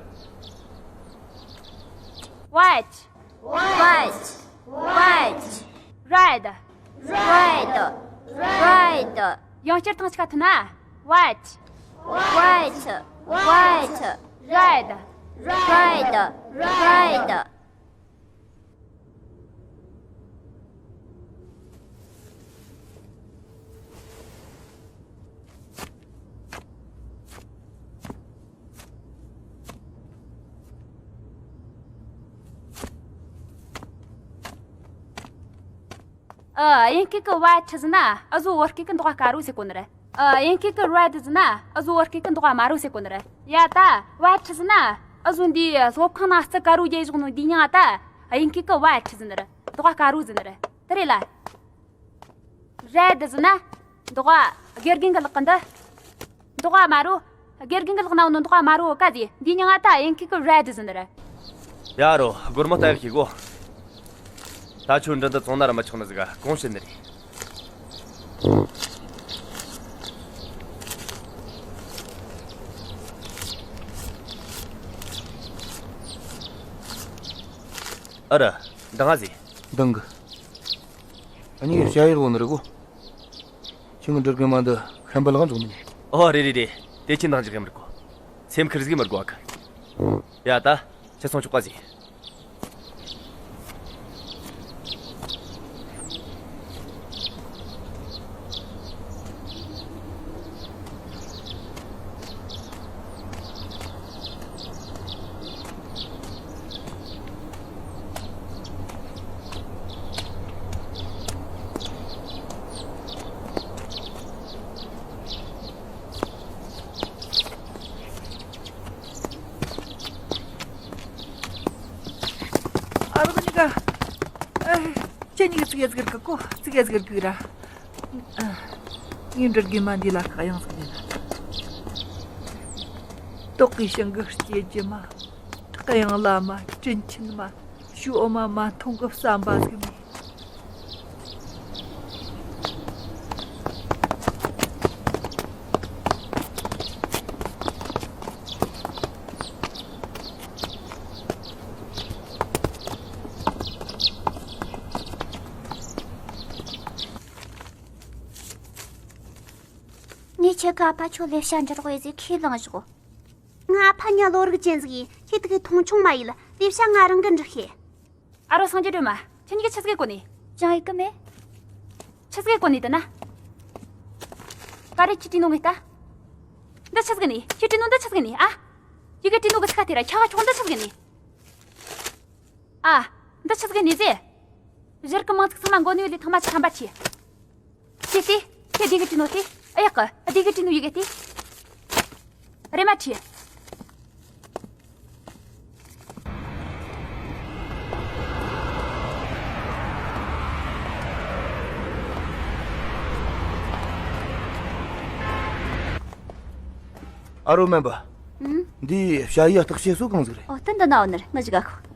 White. White. White. Red. Red. Red. ཡང་བསྐྱར་ཐེངས་གཅིག་ཐོན་ན། White. White. White. Red. Red. Red. ཨ། དབྱིན་སྐད་གི་white ཟེར་ན་འུ་ཟོ་བོད་སྐད་གི་མདོག་དཀར་རོ་ཟེར་གོ་ནི་རེད། ཨ། དབྱིན་སྐད་གི་red ཟེར་ན་འུ་ཟོ་བོད་སྐད་གི་མདོག་དམར་རོ་ཟེར་གོ་ནི་རེད། ཡ་ད་white ཟེར་ན་ ད་གཟོད་འདིའི་སློབ་ཁང་ནང་རྩི་དཀར་པོ་རྒྱས་བཞག་ནོ་འདི་མྱིང་ང་ད་དབྱིན་སྐད་གི་ཝ་ཁྲི་ཟེར་ནི་རེད། འདི་ག་དཀར་པོ་ཟེར་ནི་རེད། དེ་རེད་ལ། རེད་ཟེར་ན། འདི་ག་དགེ་རྒན་གི་ལག་གི་འདི། འདི་ག་དམར་པོ། དགེ་རྒན་གི་ལག་ན་ཡོད་ནོ་འདི་ག་དམར་པོ་ག་ཟེ། འདི་མྱིང་ང་ད་དབྱིན་སྐད་གི་རེད་ཟེར་ནི་རེད། ཡ་རོ། སྒོར་མོ་ལྟ་ཡག་ཤིག་གོ། ད་ཁྱོད་འདྲ་འདི་བཙོང་ན་ར་མི་ཆོག་ནི་ཟིག་ག་གོང་བཤད་ནི་རེད། ཨ་ར། འདང་ང་ཟེ། འདང་གི། ཨ་ནི་བྱ་ཡག་ལོ་ནི་རེད་གོ། ཁྱོད་ཀྱི་འདྲུད་རྒན་མ་འདི་ཤན་པ་ལག་འཇོག་མི་ཉན། ཨོ་རེད་རེད་རེད། དེ་ཁྱེད་འདང་རྒྱག་གི་མི་དགོས། སེམས་ཁུར་ཟིག་མི་དགོས་ཨ་ཁ། ཡ་ད། ཁྱེད་སོང་ཆོག་པ་ཟིག། ཨ་རོགས་གཉིས་ཀ། ཨ། ཁྱེད་གཉིས་ཀ་ཙིག་གེ་ཙིག་གེ་ར་གོ། ཙིག་གེ་ཙིག་གེ་ར་གུག་ར། ཨ། ངའི་འདྲུད་རྒན་མ་འདི་ལ་ཁག་ཡངས་ཟིག་ཡིན། དོག་གི་ཞིང་གི་སྐྱེ་རྒྱུ་མ། བྲག་གཡང་ལ་མ། དྲིན་ཆེན་མ། ཞུ་འོ་མ་མ་འཐུང་གི་བསམ་པ་ཟིག་མེད། ངས་ཁྱེད་ཀ་ཨ་ཕ་ཁྱོད་ལས་བྱ་འབྲི་རོགས་ཡེ་ཟེར་ཁས་བླངས་བཞག་ང་ཨ་ཕ་ཉ་བློ་རིག་ཅན་ཟིག་ཡིན། ཁྱེད་དེ་གའི་མཐོང་ཆུང་མ་ཡིན། ལས་བྱ་ང་རང་གི་འབྲི་ཤེས། ཨ་རོ་སངས་རྒྱས་སྒྲོལ་མ། ཁྱེད་གཉིས་ཀྱི་ཆི་ཟིག་གོ་ནི། ཅང་ཡིག་གི་མེད། ཆི་ཟིག་གོ་ནི་དེ་ན། ག་རེ་ཁྱི་བྲིས་ནོ་ངས་ལྟ། འདི་ཆི་ཟིག་ནི། ཁྱི་བྲིས་ནོ་འདི་ཆི་ཟིག་ནི་ཨ། ཡི་གེ་བྲིས་ནོ་གི་ཚིག་ཁ་དེ་ར་ཁྱ་ག་ཁྱོག་འདི་ཆི་ཟིག་ནི། ཨ། འདི་ཆི་ཟིག་ནི་ཟེ། གཞིར་གི་མིང་ཚིག་ཚང་མ་མགོ་ནས་ལས་ཐང་མ་ཆི་ཁམ་པ་ཆི། དེ་དེ། དེ་དེ་གི་བྲིས་ནོ་དེ། ཨ་ཡག་གི། དེ་གི་བྲིས་ནོ་ཡི་གེ་དེ། རེ་མ་ཁྲི། ཨ་རོ་སྨན་པ། ཨུམ། འདི་བྱ་ཡི་བརྟག་དཔྱད་སོ་གང་ཟིག་རེད། ཨོ་ད་འདི་ན་འོ་ནར་ང་ཞིག་ག་ཁོ།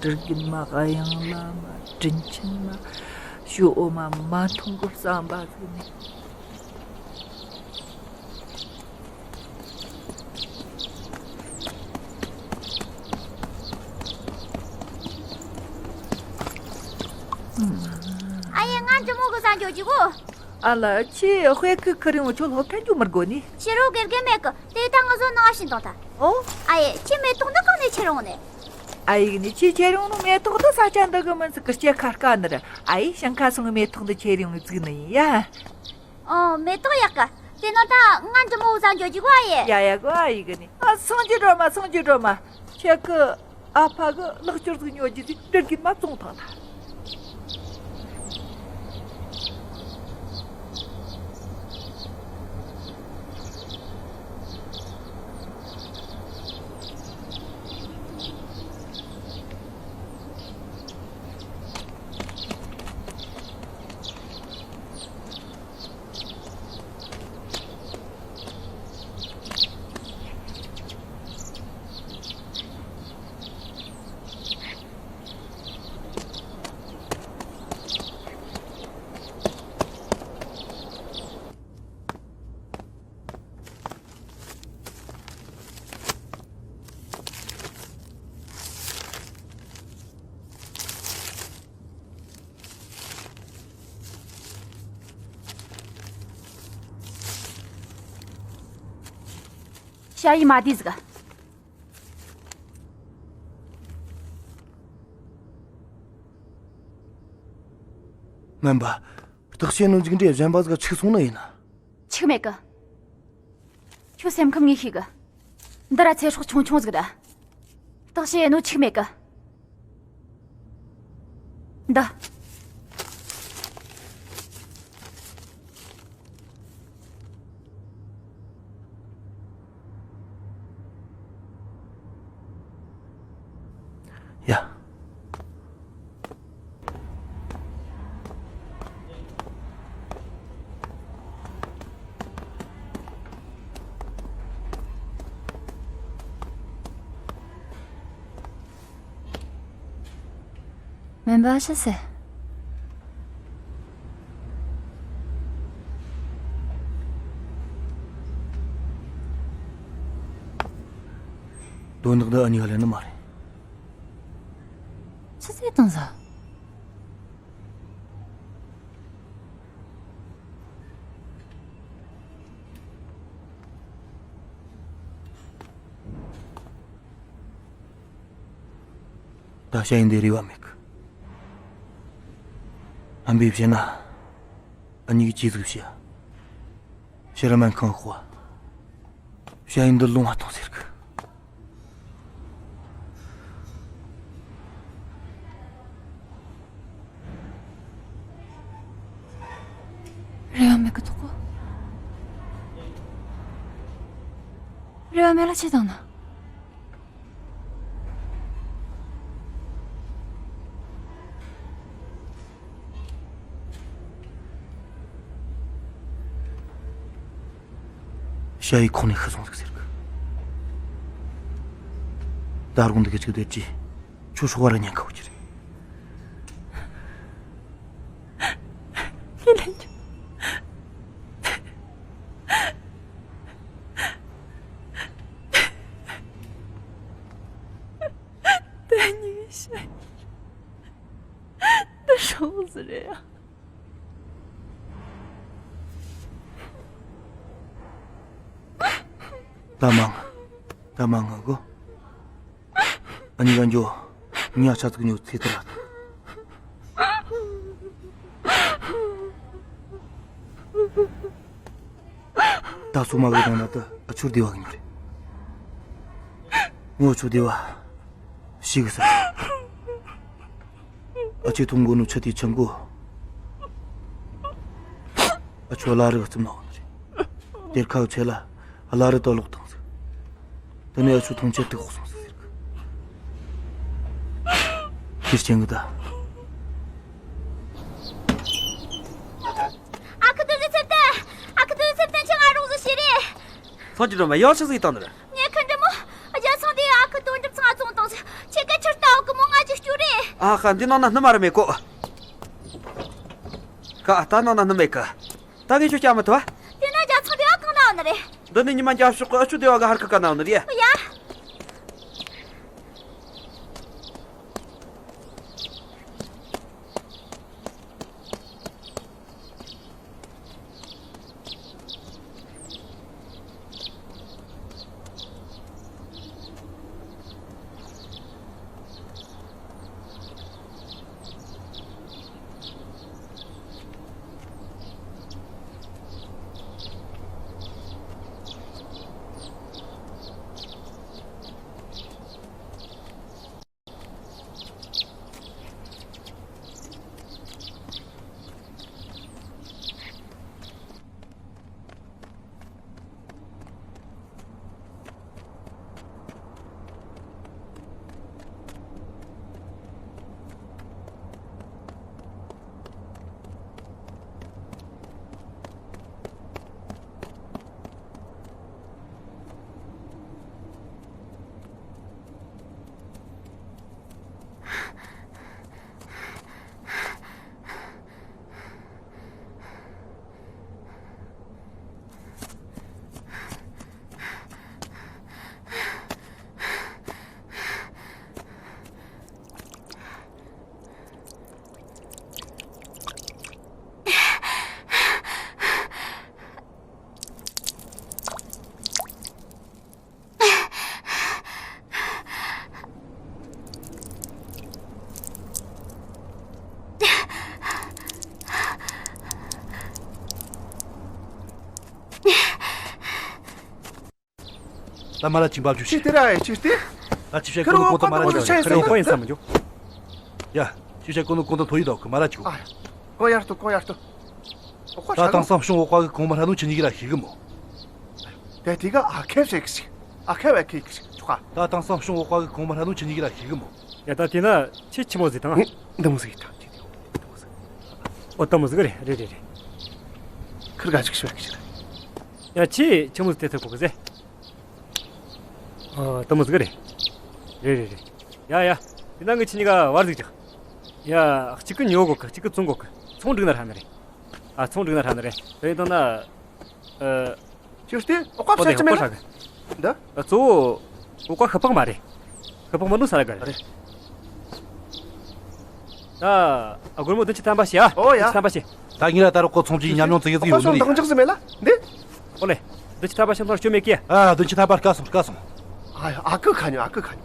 འདྲུད་རྒན་མ། གཡང་ལ་མ། དྲིན་ཆེན་མ། ཞུ་འོ་མ་མ་འཐུང་གི་བསམ་པ་ཟིག་ནི། ཨ་ཡེ། ང་འཇུ་མོ་གི་ས་འགྱོ་གི་གོ། ཨ་ལ། ཁྱེད་དཔེ་ཁུ་ཁུ་རིང་བོ་ཁྱོད་སློབ་གྲྭ་འགྱོ་མི་དགོ་ནི། ཕྱི་རོ་དགེ་རྒན་མེད་གི། དེ་ད་ང་བཟོ་ནང་ཞིག་དང་ད། ཨོ། ཨ་ཡེ། ཁྱེད་མེ་ཏོག་འདི་གང་ནས་ཁྱེར་ཡོང་ནི། ཨ་ཡེ་གི་ནི་ཁྱེད་ཁྱེར་ཡོང་ནི་མེ་ཏོག་འདི་ས་ཆ་འདི་གི་མིན་ཟིག་གི་སྐྱེ་ཁ་དཀའ་ནི་རེད། ཨ་ཡེ། ཞིང་ཁ་སོང་གི་མེ་ཏོག་འདི་ཁྱེར་ཡོང་ངི་བཙུགས་ནི་ཡིན་ཡ། ཨོ། མེ་ཏོག་ཡག་ག། དེ་ནོ་ད་ང་འཇུ་མོ་བཟའ་འགྱོ་གི་གོ་ཨ་ཡེ། ཡ་ཡ་གོ། ཨ་ཡེ་གི་ནི། ཨ། སངས་རྒྱས་སྒྲོལ་མ། སངས་རྒྱས་སྒྲོལ་མ། ཁྱེད་ཀྱི་ཨ་ཕ་གི་ལག་སྐྱོར་ཟིག་ཉོ་རྒྱུ་ཟིག་འདྲུད་རྒན་མ་བཙོང་ཐང་ད། ཞ་ཡི་མ་བསྡད་ཟིག་སྨན་པ། བརྟག་དཔྱད་ནོ་མཇུག་འབྲས་གཞན་པ་ཟིག་ག་ཆིག་སོང་ནི་ཡིན་ན། ཆིག་མེད་གི། ཁྱོད་སེམས་ཁམས་ངས་ཤེས་གི། འདི་ར་ཚེ་སྲོག་ཆུང་ཆུང་ཟིག་ར། བརྟག་དཔྱད་ནོ་ཆིག་མེད་གི། འདི། ཡ། སྨན་པ་ཤི་ཟེར། དོན་དག་འདི་ཨ་ནི་ག་ལེན་ནི་མ་རེད། ཆི་ཟེར་བཏང་ཟ། ད་ཞ་ཡི་འདི་རེ་བ་མེད་གི། ཨ་འབའི་བཤད་ན། ཨ་ནི་གི་ཅི་ཟིག་བཤད། ཕྱི་ར་སྨན་ཁང་ཤོག་ཞ་ཡི་འདི་ལོང་བ་གཏོང་ཟེར་གི། རེ་བ་མེད་གི་ཐོག་གོ། རེ་བ་མེད་ལ་ཆི་བཏང་ན། ཞ་ཡི་ཁོང་ནས་ཤི་སོང་ཟིག་ཟེར་གི། ད་རུང་འདི་གི་ཅིག་བསྡད་ཀྱི། ཁྱོད་ཤོག་བ་ར་ཉན་ཁ་བོ་ཀྱི་རེད། ཁས་ལེན་ཆོག་དེ་གཉིས་ཤ་ཡི་འདི་སྲོག་ཟེར་རེད་ཡ། ད་མང་། ད་མང་ང་གོ། ཨ་ནི་ག་འགྱོ། ཉ་ཆ་ཚིག་ཉོ་ཚེ་ཐར་ར། ད་སུ་མ་གི་དང་ན་ད་ཨ་ཆུར་བདེ་བ་གི་ཉོ་རེད། ངོ་ཆུ་བདེ་བ། ཤི་གི་ས། ཨ་ཆེ་ཐུང་གོ་ནུ་ཆ་དེ་ཆང་གོ། ཨ་ཆོ་ལ་རི་ག་ཙམ་ན་འོ་ན་རེད། དེར་ཁ་ཆེ་ལ། ཨ་ལ་རི་ཏོ་ལོག་བཏང་ཟིག་དེ་ནས་ཨ་ཆུ་ཐུང་ཆེ་ཏི་ཁོག་སོང་ཟིག་ཟེར་གི། ཁྱེར་ཅན་གི་ད། ཨ་ཁུ་དུ་ཟི་ཚེ་ཏན། ཨ་ཁུ་དུ་ཟི་ཚེ་ཏན་ཁྱེད་ང་རོགས་ཟིག་བྱེད་རེ། སངས་རྒྱས་སྒྲོལ་མ་ཡག་ཤོས་ཟིག་བཏང་ནི་རེད། ངས་ཁ་འདྲི་མོ། རྒྱ་ཚང་དེ་ཨ་ཁུ་དོན་གྲུབ་ཚང་བཙོང་བཏང་ཟིག་ཁྱེད་ཀ་ཁྱེར་ལྟ་བུ་གི་མོ་ང་ཅིག་སྐྱུར་རེ། ཨ་ཧ། འདི་ནང་ན་སྣུམ་མ་རེད་མེད་གོ། ཀ་ད་ནང་ན་སྣུམ་མེད་གི། ད་གིན་ཁྱོད་སྐྱ་མི་ཐུབ་བ། དེ་ན་རྒྱ་ཚང་དེ་བ་གང་ན་ཡོད་ནི་རེད། འདི་ནི་ཉི་མ་རྒྱབ་ཕྱོགས་གི་ཨ་ཆུ་སྡེ་བ་གི་ཧར་ཁ་ཀ་ན་ཡོད་ནི་རེད། ཡ། ད་མ་ར་ཅིག་འབབ་རྒྱུ་ཞིག་ཁྱེད་དེ་ར་ཡི་ཅིག་སྟེ། ད་ཅི་བྱས་ཁྱེད་གོ་ནོ་རོ་གོ་ད་མ་ར་ཅིག་ཁྱེད་རོ་གོ་ཡིན་བསམ་མི་འཇུག་ཡ། ཅི་བྱས་གོ་ནོ་གོ་ད་ཐོ་ཡི་ད་གི་མ་ར་ཅིག་གོ་ཨ། གོ་ཡར་ཏོ་གོ་ཡར་ཏོ། ད་དེང་སང་གཞུང་འོག་པ་གི་གོང་མ་ཧྲ་ནུ་ཆི་ཉི་གི་ར་ཤི་གི་མོ། དེ་དེ་ག་ཨ་ཁེབ་ཤེག་ཤིག་ཨ་ཁེབ་ཨ་ཁེབ་ཤིག་ཆོག་ག་ད་དེང་སང་གཞུང་འོག་པ་གི་གོང་མ་ཧྲ་ནུ་ཆི་ཉི་གི་ར་ཤི་གི་མོ། ཡ་ད་དེ་ན་ཁྱེད་ཆི་མོ་ཟིག་དང་། འདི་མོ་ཟིག་དང་། འདི་མོ་ཟིག་ཨོ་ད་མོ་ཟིག་རེད་རེད་རེད་རེད། ཁིར་ག་ཅིག་ཤོད་ཤིག་ཡ་ཁྱེད་ཆི་མོ་ཟིག་དེ་ཐུབ་གོ་གི་ཟེ། ཨ་ད་མོ་ཟིག་རེད། རེད་རེད་རེད། ཡ་ཡ། དེ་ན་ངི་ཆི་ཉི་ག་བར་ཟིག་ཅིག་ཡ། གཅིག་གི་ཉོ་གོ་གི་གཅིག་གི་བཙོང་གོ་གི་ཚོང་འགྲིག་ན་ཧྲ་ནི་རེད། ཨ་ཚོང་འགྲིག་ན་ཧྲ་ནི་རེད། དེ་ཡིན་དང་ན། ཨ། ཅི་སྟེ་འོག་པ་ཨོ་དེ་བཤད་ཀྱི་མེད་ལ། འདི། ཨ་གཙོ་བོ། འོག་པ་ཤི་པག་མ་རེད། ཤི་པག་མ་ནུ་ས་ར་ག་རེད། ད། ཨ་སྒོར་མོ་བདུན་ཅུ་ཐམ་པ་བྱས་ཨ། ཨོ་ཡ། བདུན་ཅུ་ཐམ་པ་བྱས། ད་ངེད་ལ་ད་རོགས་གོ་ཚོང་ཅི་ཉམས་མྱོང་ཙི་གེ་ཙི་ཡོད་ནི་རེད། འདང་རྒྱག་ཟིན་མེད་ལ། འདི། ཨོ་ལེ། བདུན་ཅུ་ཐམ་པ་ཞིག་ཐོར་སྐྱོ་མེད་ཀི། ཨ་བདུན་ཅུ་ཐམ་པ་དཀའ་སོང་དཀའ་སོང་། ཨ་ཡ་ཨ་ཁུ་ཁ་ཉོ་ཨ་ཁུ་ཁ་ཉོ།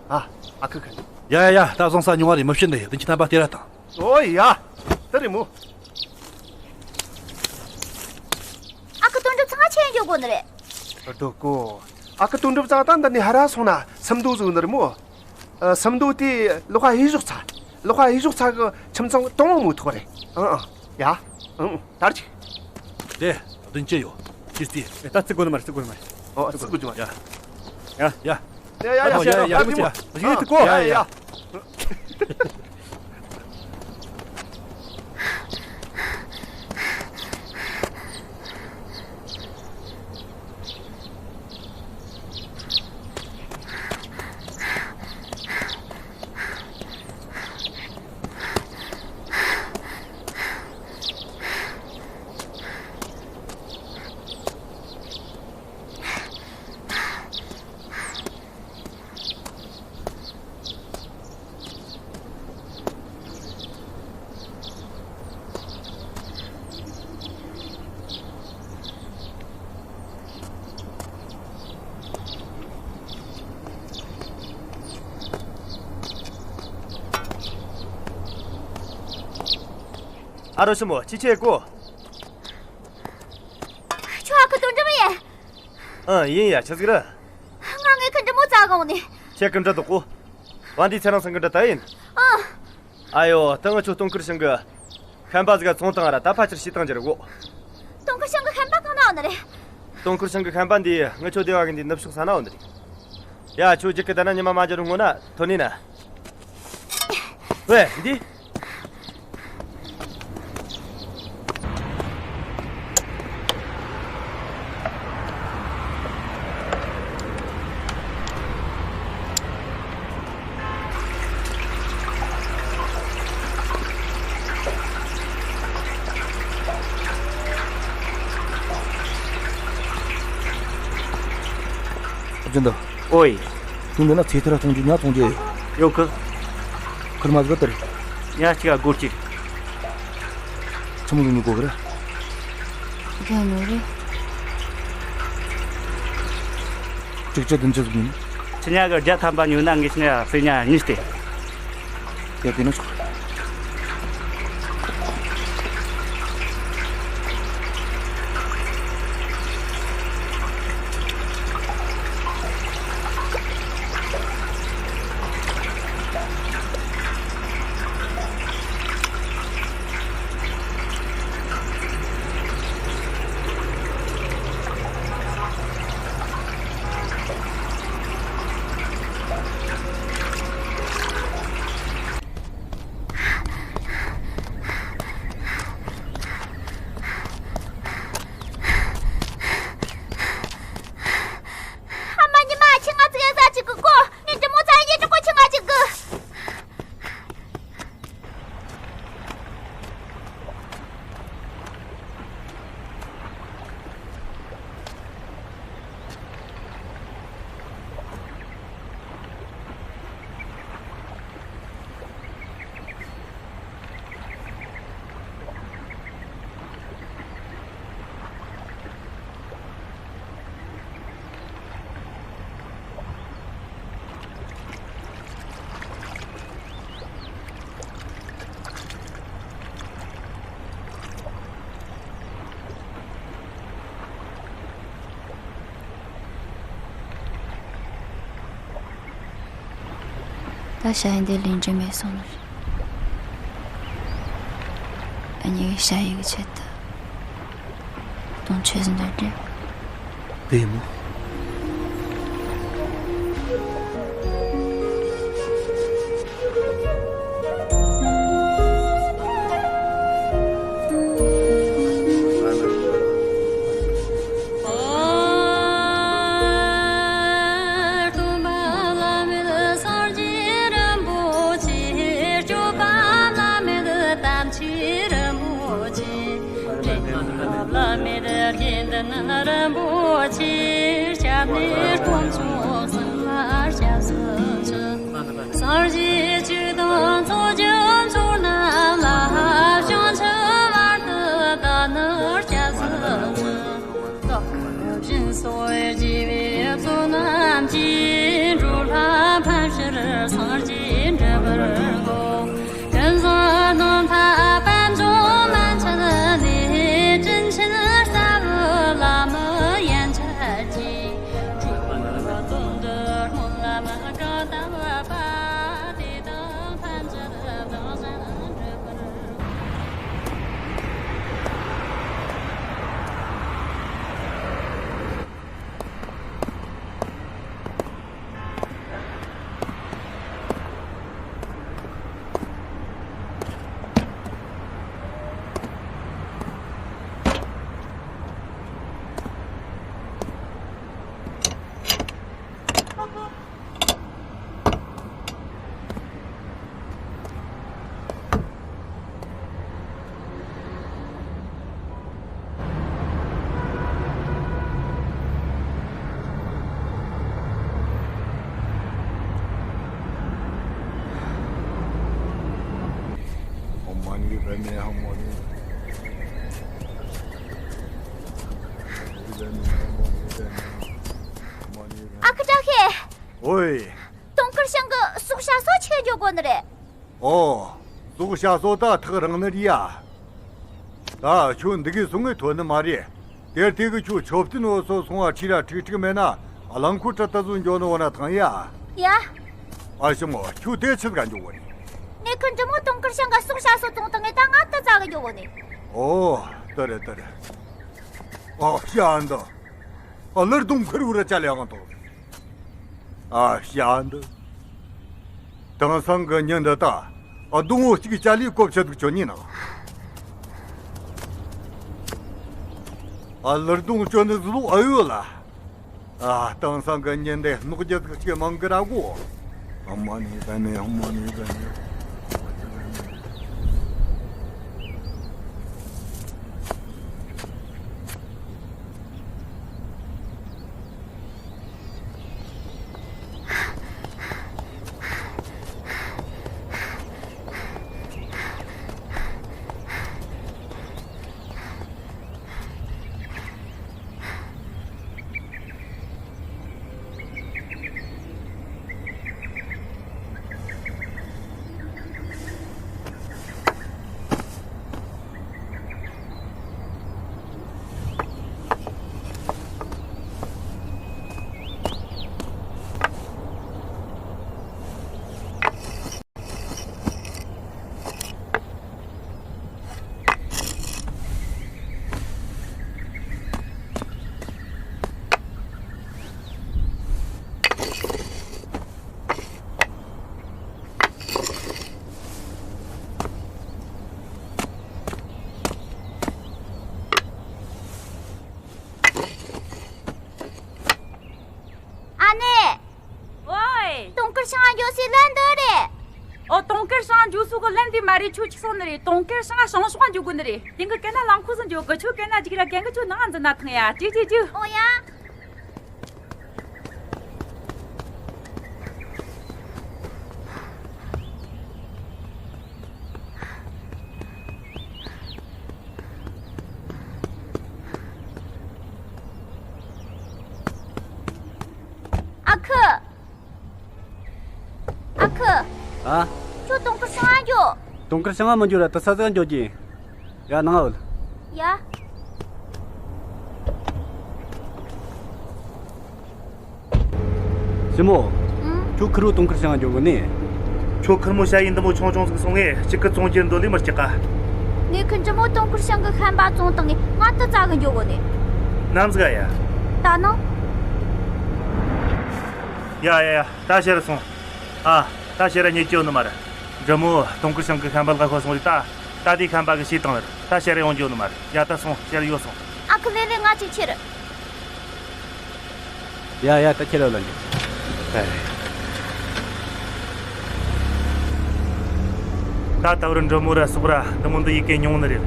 ཨ། ཨ་ཁུ་ཁ་ཉོ། ཡ་ཡ་ཡ་ད་བཟང་ས་ཉུང་བ་རེད་མི་བཤད་འདི་བདུན་ཅུ་ཐམ་པ་སྟེར་ར་དང་། ཨོ་ཡ། དེ་རེད་མོ། ཨ་ཁུ་དོན་གྲུབ་ཚང་ཆེན་འཇོག་དགོས་ནི་རེད། རྡོ་ཀོ། ཨ་ཁུ་དོན་གྲུབ་ཚང་ད་འདི་ནས་ཧ་ར་སོང་ན་སུམ་མདོ་བཟོ་ནི་རེད་མོ། ཨ། སུམ་མདོ་དེ་ལོག་ཧ་ཧེ་ཞོག་ཚ། ལོག་ཧ་ཧེ་ཞོག་ཚ་གི་ཁྱིམ་ཚང་གི་དང་མོ་ཐོག་རེད། ཨང་ཨང་། ཡ། ཨང་ཨང་། དར་ཅིག་དེ་བདུན་ཅི་ཡོད། ཅི་སྟེ། ད་རྩི་དགོས་ནི་མ་རེད་རྩི་དགོས་ནི་མ་རེད། ཨོ་རྩི་དགོས་ཀྱི་མ་རེད། ཡ། ཡ། ཡ་ཡ་ཡ་ཡ་ཡ་ཡ་ཡ་ཡ་ཡ་ཡ། ཨ་རོ་ཞི་མོ་ཅི་བྱེད་གོ། ཁྱོད་ཨ་ཁུ་དོན་འགྲུབ་ཡིན། ཨང་ཡིན་ཡ་ཆི་ཟིག་རེད། ང་ངའི་ཁུ་འདྲི་མོ་བཙལ་གོང་ནས། ཁྱེད་ཀི་འདྲི་འདུག་གོ། བན་དེ་ཚེ་རིང་སང་གི་འདྲི་ད་ཡིན། ཨང་། ཨ་ཡོ་ད་ང་ཆོ་སྟོང་ཁུར་ཤང་གི་ཤན་པ་ཟིག་ཚོང་བཏང་ར་ད་ཕ་ཆེར་ཤི་བཏང་རྒྱུ་རེད་གོ། སྟོང་ཁུར་ཤང་གི་ཤན་པ་གང་ན་ཡོད་ནི་རེད། སྟོང་ཁུར་ཤང་གི་ཤན་པ་འདི་ང་ཆོ་སྡེ་བ་གི་འདི་ནུབ་ཕྱོགས་ས་ན་ཡོད་ནི་རེད། ཡ་ཆོ་རྒྱུག་གི་ད་ན་ཉི་མ་མ་འཇོར་སྔོན་ན་ཐོན་ནི་ན། ཝེ་འདི། སྦྱིན་བདག་ཨོ་ཡེ། ཁྱོད་འདི་ན་ཚེ་ཐར་གཏོང་རྒྱུ་ཉ་གཏོང་རྒྱུ་ཡོད། ཡོད་གི། ཁུར་མ་ཟིག་དེར། ཉ་གཅིག་ག་སྒོར་གཅིག་ཆི་མོ་ཟིག་ཉོ་དགོས་གི་ར། རྒྱ་ཉོ་རེ། གཅིག་བཅུ་བདུན་ཅུ་ཟིག་ཉོ་ནི། ཁྱི་ཉ་གི་བརྒྱ་ཐམ་པ་ཉོ་ན་ངས་ཁྱི་ཉ་སྲིད་ཉ་གཉིས་སྟེ། ཡ་དེ་ན་ཆོག་ད་ཞ་ཡི་འདི་ལས་འབྲས་མེད་སོང་ནི་རེད། ཨ་ནི་ཞ་ཡི་གི་ཆེད་དུ་དུང་ཆོས་ཟིན་འདྲ་འདྲ། བདེ་མོ། སྟོན་པ་བླ་མེད་སངས་རྒྱས་རིན་པོ་ཆེ། སྐྱོབ་པ་བླ་མེད་དམ་ཆོས་རིན་པོ་ཆེ། འདྲེན་པ་བླ་མེད་དགེ་འདུན་རིན་པོ་ཆེ། སྐྱབས་གནས་དཀོན་མཆོག་གསུམ་ལ་སྐྱབས་སུ་མཆི། སངས་རྒྱས་ཆོས་དང་ཚོགས་ཀྱི་མཆོག་རྣམས་ལ། བྱང་ཆུབ་བར་དུ་བདག་ནི་སྐྱབས་སུ་མཆི། བདག་གི་སྦྱིན་སོགས་བགྱིས་པའི་ཚོགས་རྣམས་ཀྱིས། འགྲོ་ལ་ཕན་ཕྱིར་སངས་རྒྱས་འགྲུབ་པར་བསྔོ། ཀུན་བཟང་སྣང་མཐའ་དཔལ་འབྱུང་མན་ཆད་ནས། དྲིན་ཆེན་རྩ་བའི་བླ་མ་ཡན་ཆད་ཀྱིས། འགྲོ་བའི་དོན་དུ་སྨོན་ལམ་གང་བཏབ་པ། དེ་དག་ཕན་ཕྱིར་བདག་གཞན་འགྲུབ་པར། ཨ་ཁུ་བཀྲ་ཤིས། ཨོའི། དུང་དཀར་ཤང་གི་ཟོག་བཤའ་སོ་ཆི་འགྱོ་གོ་ནི་རེད། ཨོ། ཟོག་བཤའ་སོ་ད་ཐག་རིང་ནི་རེད་ཡ། ད་ཁྱོད་འདི་གའི་སོང་ངས་ཐོན་ནི་མ་རེད། དེར་དེ་གི་ཁྱོད་མཆོད་རྟེན་འོ་སོ་སོང་བ་ཁྲི་ར་ཁྲིག་ཁྲིག་མེད་ན། རླངས་འཁོར་གྲི་ད་བཟོ་འགྱོ་ནི་འོ་ན་ཐང་ཡ། ཡ། ཨ་ཞི་མོ་ཁྱོད་དེ་ཆི་ག་འགྱོ་གོ་རེད། ངས་ཁུར་འདྲི་མོ་དུང་དཀར་ཤང་ག་ཟོག་བཤའ་སོ་བཙོང་བཏང་ངས་ད་ང་ད་ཙ་གི་འགྱོ་གོ་ནི། ཨོ། དེ་རེད་དེ་རེད། ཨོ་ཤ་འདི། ཨ་ལར་སྡོང་ཁུར་བུ་ར་ཅ་ལེ་ཨང་དོ། ཨ་ཤ་འདི། དེང་སང་གི་ཉིན་འདི་ད། ཨ་སྡོང་བོ་གཅིག་ཅ་ལེ་གོ་ཆ་འདུག་ཆོ་ཉིན་ན། ཨ་ལར་སྡོང་ཆོ་འདི་བཟོ་ཨ་ཡོད་ལ། ཨ་དེང་སང་གི་ཉིན་འདི་སྣོག་རྒྱ་ཟིག་གཅིག་མང་གི་ར་གོ། ཨ་མ་ནི་ད་ནི་ཨ་མ་ནི་ད་ནི། ཨ་ནེ། ཝའི། དུང་དཀར་ཤང་འགྱོ་སའི་ལན་འདི་རེད། ཨོ་དུང་དཀར་ཤང་འགྱོ་སའི་གི་ལན་འདི་མ་རེད། ཁྱོད་ཅིག་སོང་ནི་རེད། དུང་དཀར་ཤང་ཤང་ཤོག་འགྱོ་དགོས་ནི་རེད། དེང་གི་སྐད་ན་རླངས་འཁོར་སུ་འགྱོ་གི། ཁྱོད་སྐད་ན་ཅིག་ར་གན་གི་ཁྱོད་ནང་འཛིན་ན་ཐང་ཡ། ཅིག་ཅིག་ཅིག་ཨོ་ཡ། ཨ་ཁུ། ཨ་ཁུ། ཨ། ཁྱོད་དུང་དཀར་ཤང་ང་འགྱོ། དུང་དཀར་ཤང་ང་མི་འགྱོ་ར། དུ་ས་ཟིག་འགྱོ་གི་ཡིན། ཡ་ནང་ང་འོད། ཞི་མོ། ཨང་། ཁྱོད་ཁུར་བོ་དུང་དཀར་ཤང་ང་འགྱོ་གོ་ནི། ཁྱོད་ཁུར་མོ་ཞ་ཡི་འདི་མོ་ཆུང་ཆུང་ཟིག་སོང་ངས་གཅིག་གི་བཙོང་རྒྱུ་འདོད་ལས་མི་སྐྱིད་ག། ངས་ཁུར་འདི་མོ་དུང་དཀར་ཤང་གི་ཤན་པ་བཙོང་བཏང་ངས་ང་དུ་རྩ་གི་འགྱོ་གོ་ནས། ནམ་ཟིག་ཡ། ད་ནངས། ཡ་ཡ་ཡ། ད་ཕྱིར་སོང་། ཨ། ད་ཕྱིར་ར་རྙེད་ཀྱི་ཡོད་ནི་མ་རེད། འདྲི་མོ་དུང་དཀར་ཤང་གི་ཤན་པ་ལ་ཁོ་སོང་རེད་ད། ད་དེའི་ཤན་པ་གི་ཤེས་དང་རེད། ད་ཕྱིར་ཡོང་རྒྱུ་ཡོད་ནི་མ་རེད། ཡ་ད་སོང་ཕྱིར་ཡོད་སོང་། ཨ་ཁུ་ལེ་ལེ་ང་ཅིག་ཕྱིར། ཡ་ཡ་ད་ཁྱེད་རང་ལ་འགྲོ། ད་ད་བར་འདྲི་མོ་ར་སོག་ར་འདི་མོ་འདི་ཡི་གེ་ཉུང་ནི་རེད།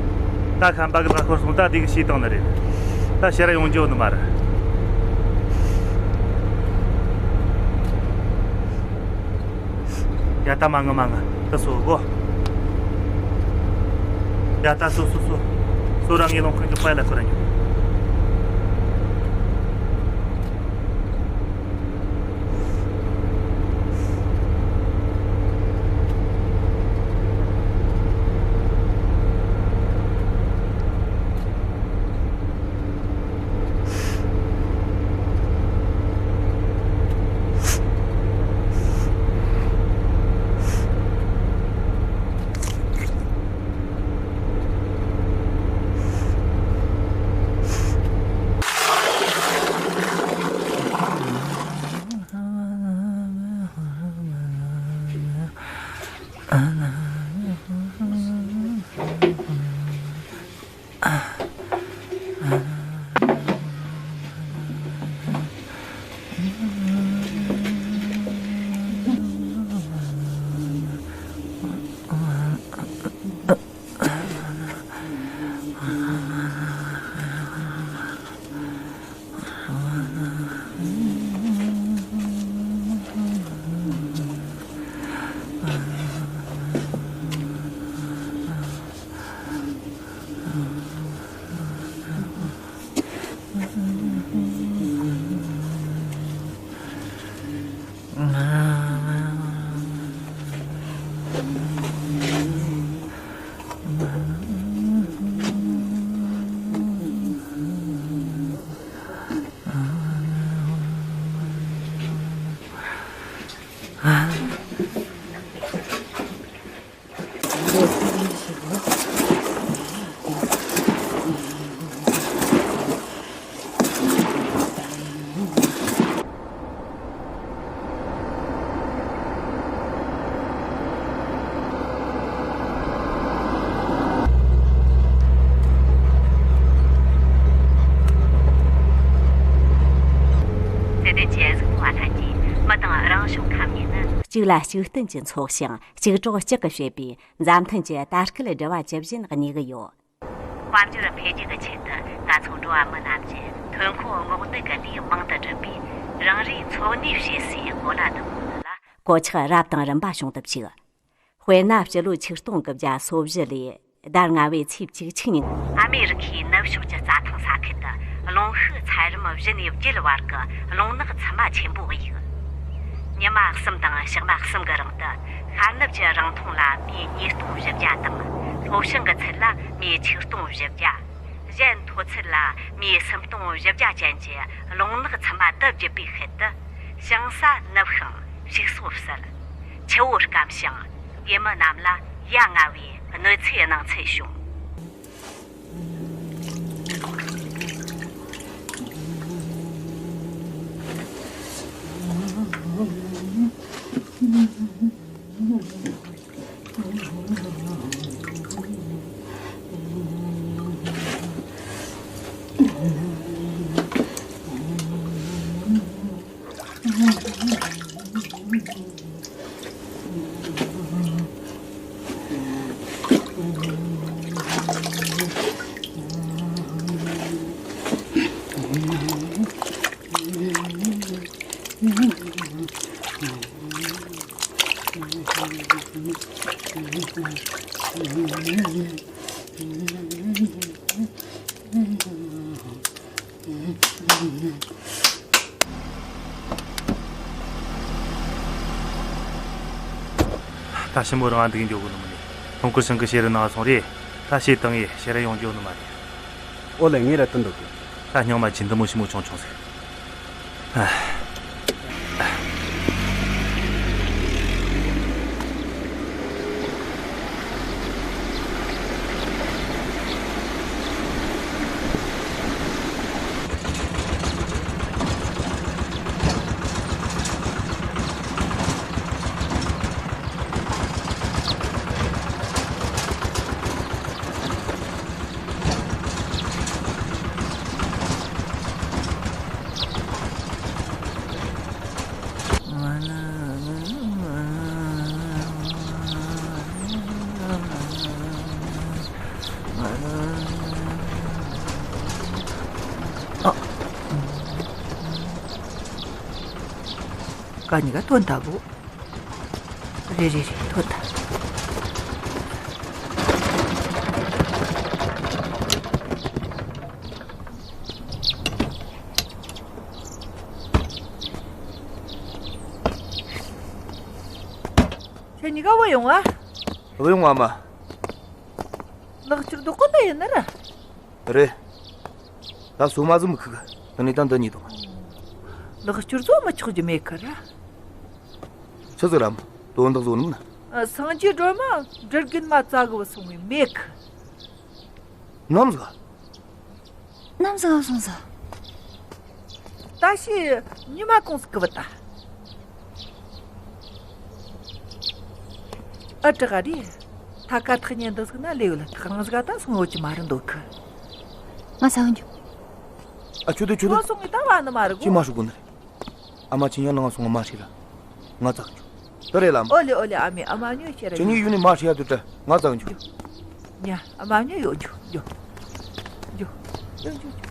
ད་ཤན་པ་གི་ལ་ཁོ་སོང་ད་དེ་གི་ཤེས་དང་ནི་རེད། ད་ཕྱིར་ཡོང་རྒྱུ་ཡོད་ནི་མ་རེད། ཡ་ད་མ་ང་མ་ང་ད་སོ་གོ། ཡ་ད་སོ་སོ་སོ། སོ་རང་ངའི་ལོང་ཁུན་གྱི་པའི་ལ་ཁོ་ར་ཉོ། སྲིད་དོན་གྱི་གཟིགས་མོ་བ་ལྷན་རྒྱས་མི་དང་རང་བྱུང་ཁམས་ཉིད་ནི། གཅིག་ལ་གཅིག་བརྟེན་གྱིས་འཚོགས་ཤིང་གཅིག་གྲོགས་གཅིག་གིས་བྱེད་པའི་མཛའ་མཐུན་གྱི་ད་སྐུལ་འབྲེལ་བ་ཇི་བཞིན་གནས་ཀྱི་ཡོད། དཔལ་འབྱོར་འཕེལ་རྒྱས་ཀྱི་ཆེད་དུ་ང་ཚོ་འགྲོ་བ་མི་རྣམས་ཀྱིས་ཐོན་ཁུངས་སྔོག་འདོན་གྱི་ལས་མང་དུ་བསྒྲུབས་པས་རང་རེའི་འཚོ་གནས་བྱེད་སའི་གོ་ལ་འདི་མོ་ནི་ལ་གོད་ཆག་རབ་དང་རིམ་པ་བྱུང་སྟབས་ཅིག་དཔེར་ན་སྤྱི་ལོ་ཆིག་སྟོང་དགུ་བརྒྱ་སོ་བཞི་ལོའི་ཟླ་ལྔ་བའི་ཚེས་བཅུ་གཅིག་ཉིན། ཨ་མེ་རི་ཁའི་ནུབ་ཕྱོགས་ཀྱི་རྩྭ་ཐང་ས་ཁུལ་དུ་རླུང་ཤུགས་ཚད་རིམ་བཞི་ནས་བརྒྱད་བར་གྱི་རླུང་ནག་ཚི་མ་ཆེན་པོ་གཡུགས། ཉི་མ་གསུམ་དང་ཞག་མ་གསུམ་གྱི་རིང་དུ་ཤར་ནུབ་ཀྱི་རིང་ཐུང་ལ་མི་ཉིས་སྟོང་བཞི་བརྒྱ་དང་ལྷོ་བྱང་གི་ཚད་ལ་མི་ཆིག་སྟོང་བཞི་བརྒྱ། གཞན་མཐོ་ཚད་ལ་མི་སུམ་སྟོང་བཞི་བརྒྱ་ཅན་གྱི་རླུང་ནག་ཚི་མ་དུ་བརྒྱུད་པའི་ཤུལ་དུ་ཞིང་ས་ནུབ་ཤིང་ཕྱུགས་ཟོག་བསད། ཆུ་བོ་སྐམ་ཞིང་ཡུལ་མི་རྣམས་ལ་ཡ་ང་བའི་གནོད་འཚེའི་སྣང་ཚུལ་བྱུང་། ད་ཞི་མོ་རང་འདུག་འགྱོ་གི་ནི་མིན་ནི། ཁོང་ཁུ་སང་གི་ཤེས་རི་ནང་སོང་རེད། ད་ཤེས་དང་ངས་ཤེས་ར་ཡོང་རྒྱུ་ནི་མ་རེད། ཨོ་ལེ་ངས་ར་དུ་འདུག་གི། ད་སྙིང་མ་ཅི་འདི་མོ་ཞི་མོ་ཆུང་ཆུང་ཟིག་ག་གཉིས་ཀ་ཐོན་ཐལ་བོ། རེད་རེད་རེད། ཐོན་ཐལ། ཁྱེད་གཉིས་ཀ་བུད་ཡོང་ཨ། བུད་ཡོང་ཨ་མ། ལག་ཁྱེར་རྡོག་ཀོ་ད་ཡིན་ན་ར། རེད། ད་སོ་མ་ཟིག་མི་ཁུག་གི། ད་ནི་ད་འདི་གཉིས་དང་། ལག་སྐྱོར་བཟོ་མི་ཆོག་རྒྱུ་མེད་ཁི་ར། ཆི་ཟིག་རམ། དོན་དག་བཟོ་ནམ་ན། ཨ། སངས་རྒྱས་སྒྲོལ་མ་སྒྲུབ་རྒྱུན་མ་བཙལ་གི་བུད་སོང་བས་མེད་ཁི། ནམ་ཟིག་ནམ་ཟིག་ལ་སོང་ཟིག་ད་ཤི་ཉི་མ་གང་ཟིག་གི་བུད་ད། ཨ། དྲི་ག་རེད། ཐ་ཀ་ཐག་ཉེ་འདི་ཟིག་ན་ལས་ཡོད་ལ། ཐག་རིང་ཟིག་ག་ད་སོང་ཡོད་ཀྱི་མ་རེད་འདོད་ཁི། ང་ས་བོན་རྒྱུ། ཨ། ཁྱོད་དེ་ཁྱོད་དེ། ཁོ་སོང་ངི་ད་བ་ནི་མ་རེད་གོ། ཅི་མ་ཧྲུག་གོ་ནི་རེད། ཨ་མ་ཁྱེད་ཉག་ནང་སོང་ང་མ་ཧྲི་ར། ང་ཙག་འཇུ། དེ་རེད་ལམ། ཨོ་ལེ་ཨོ་ལེ། ཨ་མའི་ཨ་མ་ཉོ་ཤེས་ར། ཁྱེད་གཉིས་ཡུལ་ནས་མ་ཧྲི་ཡ་དུ་དྲ་ང་ཙག་འཇུ། ཉ། ཨ་མ་ཉོ་ཡོད་འཇུ་འཇུ། འཇུ། འཇུ་འཇུ་འཇུ།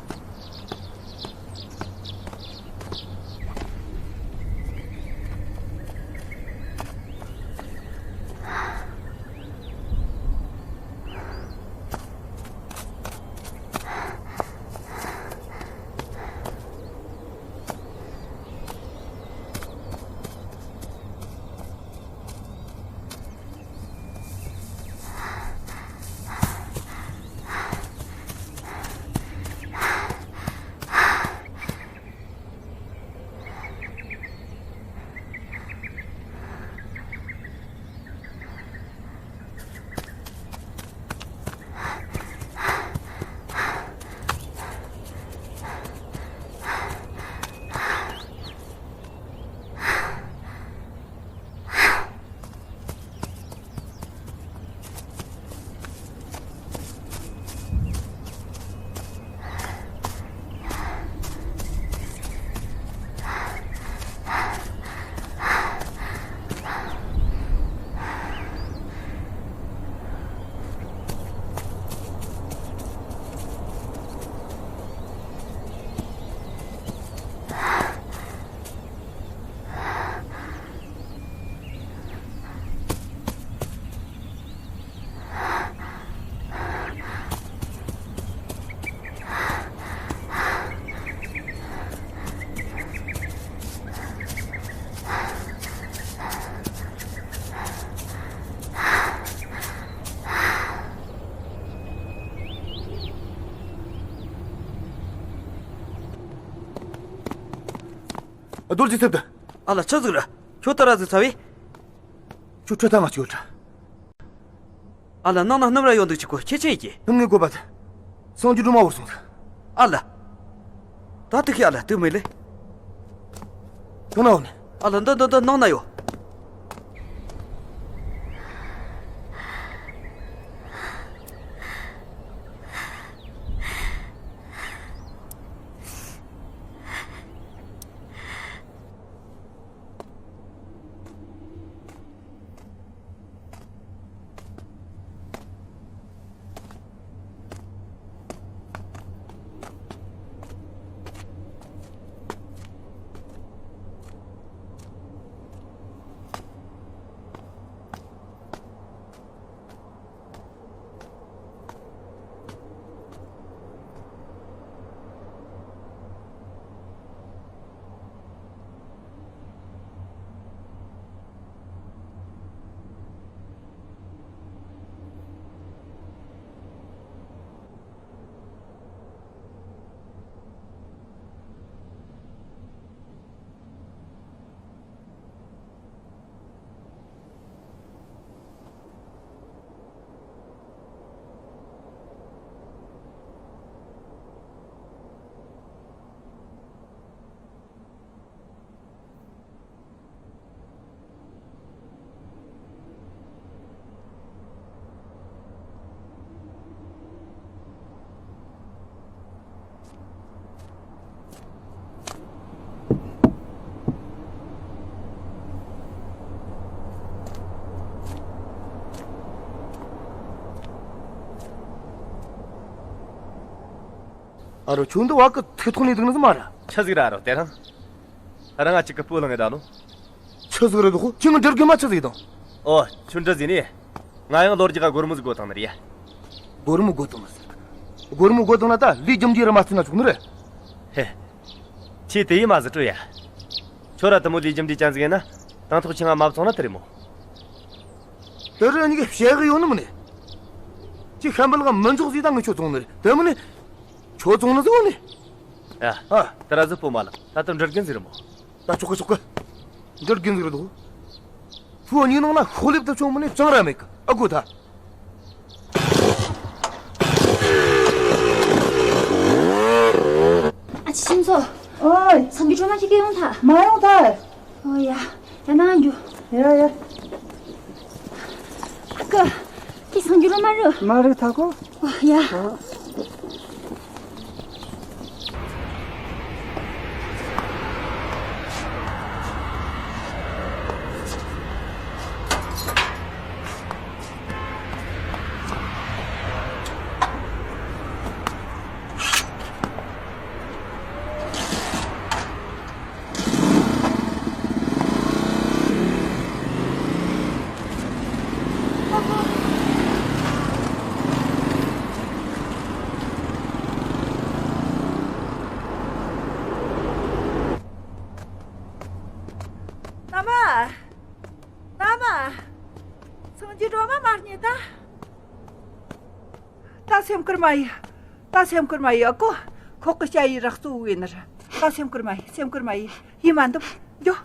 རྡོ་རྗེ་སེམས་དང་། ཨ་ལ་ཆི་ཟིག་ར། ཁྱོད་ད་ར་ཟིག་ཚ་བས། ཁྱོད་ཁྲི་ཐང་ང་ཅིག་ཡོད་དྲ། ཨ་ལ་ནང་ན་སྣུམ་ར་ཡོད་འདུག་ཅིག་གོ་ཁྱེད་ཆེ་ཡི་ཀྱི། སྣུམ་ངའི་བཀོད་པ་དེ། སངས་རྒྱས་སྒྲོལ་མ་བོར་སོང་ཟིག་ཨ་ལ། ད་དུ་ཁྱི་ཨ་ལ་དུ་མེད་ལེ། དུ་ན་འོ་ནི། ཨ་ལ་འདི་འདི་འདི་ནང་ན་ཡོད། ཨ་རོ་ཁྱོད་འདི་བ་གི་ཐིག་ཐོག་ནས་འདུག་ནི་ཟིག་མ་རེད། ཆི་ཟིག་ར་ཨ་རོ་དེ་རང་། རང་ང་གཅིག་གི་སྤུ་ལངས་ངེ་ད་ལོ། ཆི་ཟིག་རེད་དོ། ཁྱོས་ང་འདྲི་དགོས་མ་ཆི་ཟིག་དང་། ཨོ། ཁྱོད་འདྲི་ཟིག་ནི། ང་ཡང་ལོ་རྒྱུས་ཀ་སྒོར་མོ་ཟིག་དགོས་དང་ནི་རེད་ཡ། སྒོར་མོ་དགོས་དང་ནི་ཟེར། སྒོར་མོ་དགོས་དང་ན་ད་ལས་རྒྱུ་འབྲས་ར་མ་བརྩིས་ན་ཆོག་ནི་རེད། ཧེ། ཁྱོས་དེ་ཡིས་མ་ཟིག་སྤྲོད་ཡ། ཁྱོད་ར་དེ་མོ་ལས་རྒྱུ་འབྲས་ཅན་ཟིག་ཡིན་ན། དང་ཐོག་ཁྱོས་ང་མ་བཙོང་ན་དེ་རེད་མོ། དེ་རུ་གཉིས་ཀ་བཤད་གི་ཡོད་ནི་མིན་ནི། ཁྱོས་ཤམ་བུ་ལག་མི་འཇོག་ཟིག་ད་ངས་ཁྱོད་བཙོང་ནི་རེད། དེ་མིན་ནི། ཁྱོད་བཙོང་ནི་ཟིག་ཡོད་ནི། ཨ། ཨ། དེ་ར་ཟིག་པོ་མ་ལགས། ད་ལྟ་འདྲི་རྒན་ཟིག་རེད་མོ། ད་ཆོག་གི་ཆོག་གི། འདྲི་རྒན་ཟིག་རེད་དོ། ཕུ་བོ་གཉིས་ནང་ན་ཤོག་ལེབ་དེ་ཆུང་མིན་ནི་ཅང་ར་མེད་གི། ཨ་ཁུ་ད། ཨ་ཅེ་ཁྱིམ་ཚོ། ཨོའི། སང་རྒྱུ་སྒྲོལ་མ་ཁྱེད་ཀྱིས་ཡོང་ཐལ། མ་ཡོང་ཐལ། ཨོ་ཡ། ཡ་ན་ང་འགྱོ། ཡ་ཡ། ཨ་ཁུ། ཁྱེད་སང་རྒྱུ་སྒྲོལ་མ་རེད། མ་རེད་ཐལ་གོ། ཨོ་ཡ། ཨ། མནའ་མ། མནའ་མ། སང་རྒྱུ་སྒྲོལ་མ་མ་རྙེད་ད། ད་སེམས་ཁུར་མ་ཡེ། ད་སེམས་ཁུར་མ་ཡེ། ཨ་ཁུ། ཁོག་གི་སྐྱ་ཡི་རག་གཙོ་བོ་ཡིན་ནི་རེད། ད་སེམས་ཁུར་མ་ཡེ། སེམས་ཁུར་མ་ཡེ། ཡེ་མ་འདུག་འགྱོ།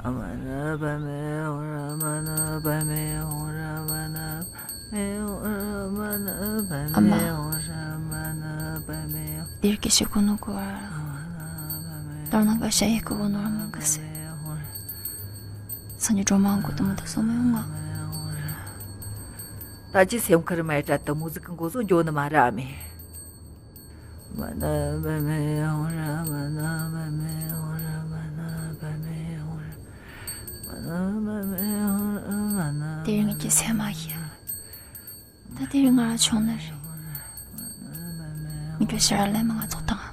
ཨ་མ། འདིར་སྐད་ཆ་གོ་ནོ་གོ་བ། ལར་ན་ཀ་ཤ་ཡེ་གི་གོ་ནོ་ར་མ་གི་སེ། སང་ཉིན་སྒྲོལ་མ་གོ་དུ་མ་ཐུབ་སོང་མ་ཡོང་ང་། ད་ཅི་སེམས་ཁུར་མེད་དྲ་དུ་མོ་ཟིག་གི་མགོ་བཟོ་འགྱོ་ནི་མ་ར་ཨ་མས། དེ་རིང་གི་སེམས་མ་ཡིན། ད་དེ་རིང་ང་རང་ཆུང་ནི་རེད། མི་སྐྱོ་ཤི་ར་ལས་མ་ང་ཚོགས་དང་།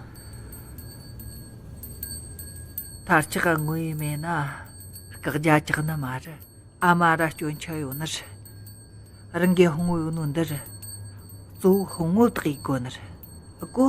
ཐར་ཆག་དངོས་ཡོད་མེད་ན་བཀག་རྒྱ་ཆག་ནི་མ་རེད། ཨ་མ་ར་སྐྱོན་ཆ་ཡོད་ནི་རེད། རང་གི་ཧོང་ཡོད་ནོ་འདི་རེད། གཙོ་བོ་ཧོང་ངོ་བཏགས་ཡི་གོ་ནི་རེད། ཨ་ཀོ།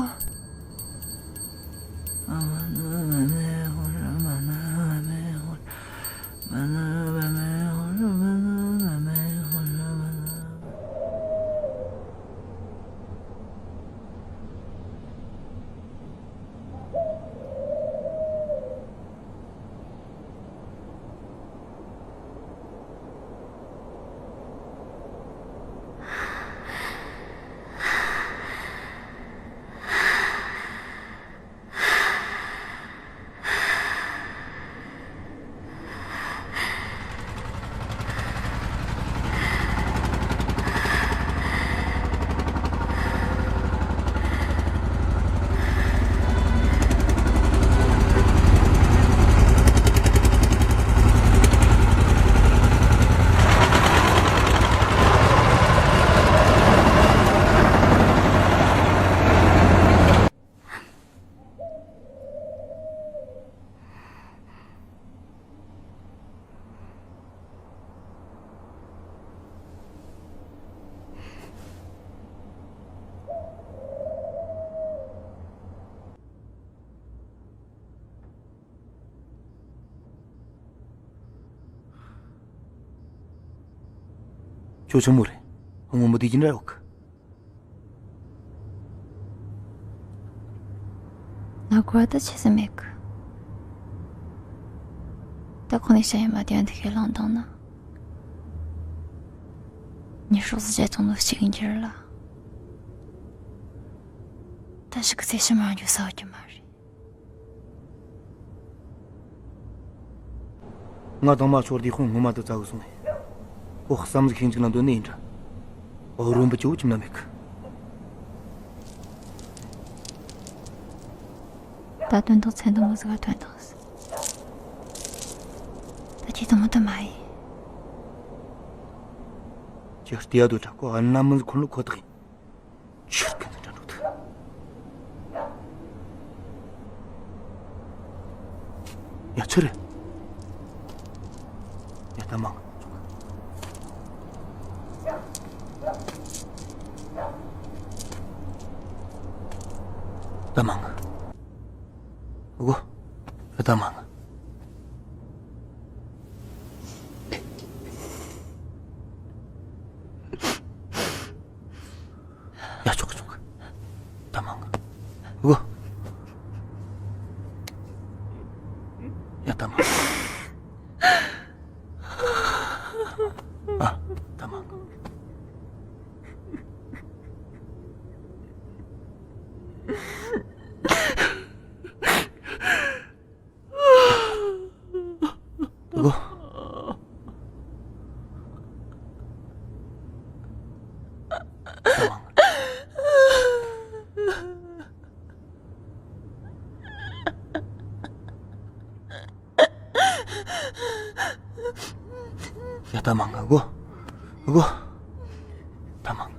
ཁྱོད་ཆི་མོ་རེད། སྔོན་མོ་དེ་ཅི་འདྲ་ཡོད་གི། ང་གོ་བ་ད་ཆི་ཟིག་མེད་གི། ད་གོང་ནས་བཤད་ཡ་མ་དེ་ཡང་འདི་ཁས་བླངས་བཏང་ན། ཉི་ཤུ་ཟིག་བྱས་ཐོང་ནོ་གཅིག་ཡིན་གྱི་རེད་ལ། ད་ཞིག་གི་ཚེ་ཕྱི་མ་འགྱོ་ས་ཡོད་ཀྱི་མ་རེད། ང་དང་མ་ཆོར་དེ་དཔོན་ངོ་མ་དུ་བཙལ་གི་སོང་ངས། ཨོ་བསམ་གཞིག་ཤིང་གཅིག་ལ་འདོད་ནི་ཡིན་འདྲ། ཨོ་རོན་པོ་ཅིའུ་ཁྱིམ་ན་མེད་གི། ད་དོན་དག་ཚན་དུ་མོ་ཟིག་ག་དོན་དག་ཟིག་ད་ཁྱེད་དང་མོ་དུ་མ་ཡིན། ཁྱེད་ལྟེ་ཡ་དུ་དྲག་གོ་ཨ་ན་མི་ཁོ་ལོ་ཁོ་ཐག་ཡིན། ཁྱེད་ཀྱི་འདི་འདྲ་འགྲོ་ཐུབ། ཡ་ཆི་རེད། ཡ་ད་མང་། ད་མང་། ཨོ། ད་མང་། ཡ་ཆོག་གི་ཆོག་གི། ད་མང་། ཨོ། ཡ་ད་མང་། ཨ། ད་མང་། ཨོ། ཡ་ད་མང་གི་གོ། གོ། ད་མང་།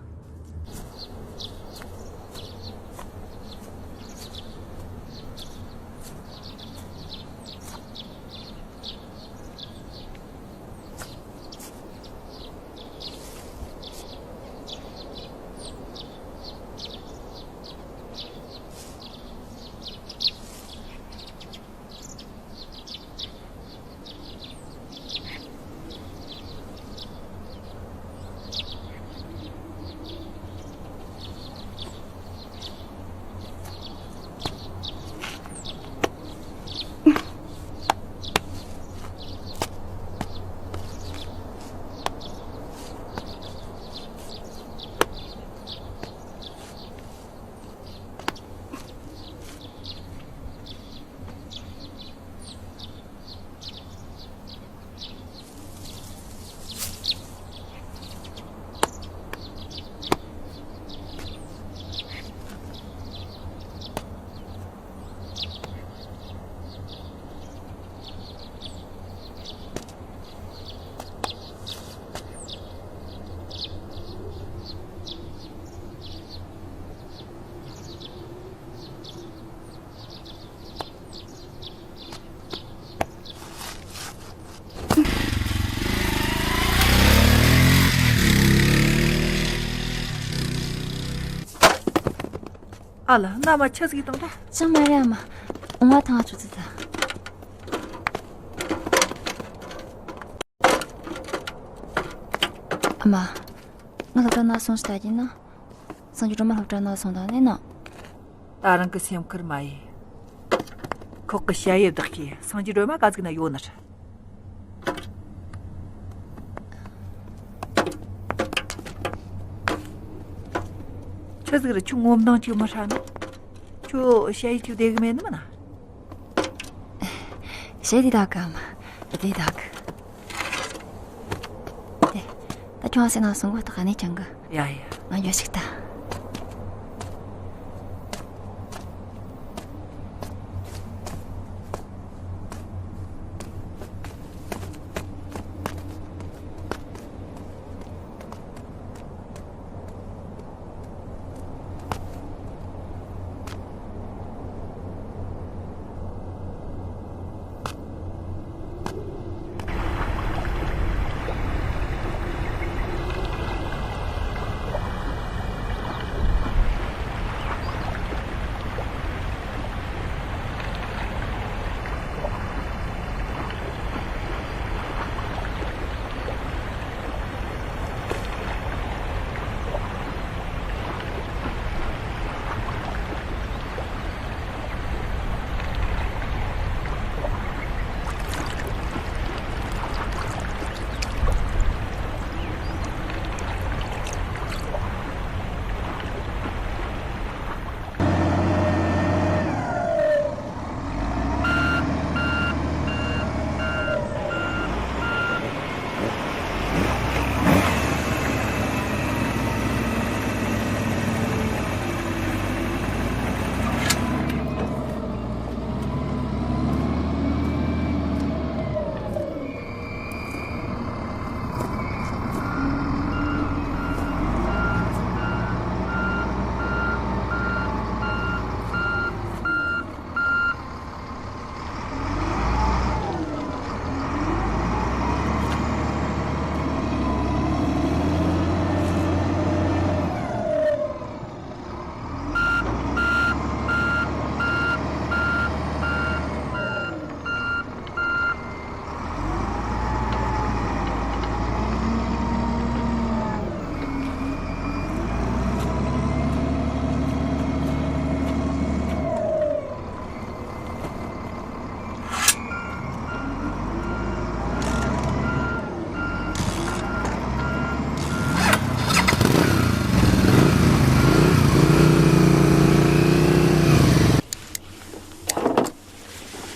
ཨ་ལ། མནའ་མ་ཆི་ཟིག་བཏང་ད། ཅང་མ་རེད་ཨ་མ། འོང་བ་ཐང་ཨ་ཆུ་ཚི་ད། ཨ་མ། ང་སློབ་གྲྭ་ནང་སོང་ཞིག་ལྟ་རྒྱུ་ན། སངས་རྒྱས་སྒྲོལ་མ་སློབ་གྲྭ་ནང་སོང་དང་ནས་ན། ད་རང་གི་སེམས་ཁུར་མ་ཡིན། ཁོག་གི་ཞ་ཡི་བདག་གིས་སངས་རྒྱས་སྒྲོལ་མ་ག་ཟིག་ན་ཡོད་ནི་རེད། ཆི་ཟིག་རེད། ཁྱོད་ངོ་མདངས་ཅིག་མི་ཧྲ་ནི། ཁྱོད་ཞ་ཡི་ཅིག་བདེ་གི་མེད་ནི་མིན་ན། ཞེ་དེ་དག་གམ། དེ་དག་གི། དེ། ད་ཁྱོད་སེ་ན་སོང་གོ་ད་ག་ནས་ཀྱང་གི། ཡ་ཡ། ང་ཉོ་ཞིག་ད།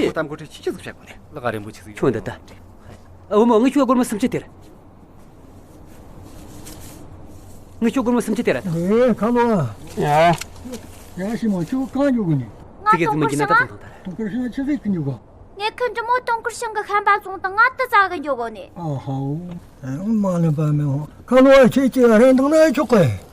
ནི། གཏམ་གོ་ཁྲིད་ཆི་ཆི་ཟིག་བྱ་དགོས་ནི། ལག་རིང་པོ་ཆི་ཟིག་ཁྱོད་འདི་ལྟ། ཨ་བུ་མོ། ངི་ཁྱོད་སྒོར་མོ་སུམ་ཅུ་སྟེར། ངི་ཁྱོད་སྒོར་མོ་སུམ་ཅུ་སྟེར་ར་ད། ཨེ། ཁ་ལོ། ཡ། ཡ། ཞི་མོ། ཁྱོད་གང་འགྱོ་གི་ནི། ང་ཙི་གེ་ཙི་མོ་གྱི་ན་ད་ཐོང་ཐོང་ད་ར། དུང་དཀར་ཤང་ཆི་ཟིག་གི་འགྱོ་གོ། ངས་ཁི་འདྲི་མོ་དུང་དཀར་ཤང་གི་ཤན་པ་བཙོང་དང་ང་དུ་ཙ་གི་འགྱོ་གོ་ནི། ཨ་ཧའོ། ཨེ། མ་ལེན་པ་མེད་ཧོ། ཁ་ལོ། ཁྱེད་ཀྱིས་རེན་དང་ན་ཆོག་གི།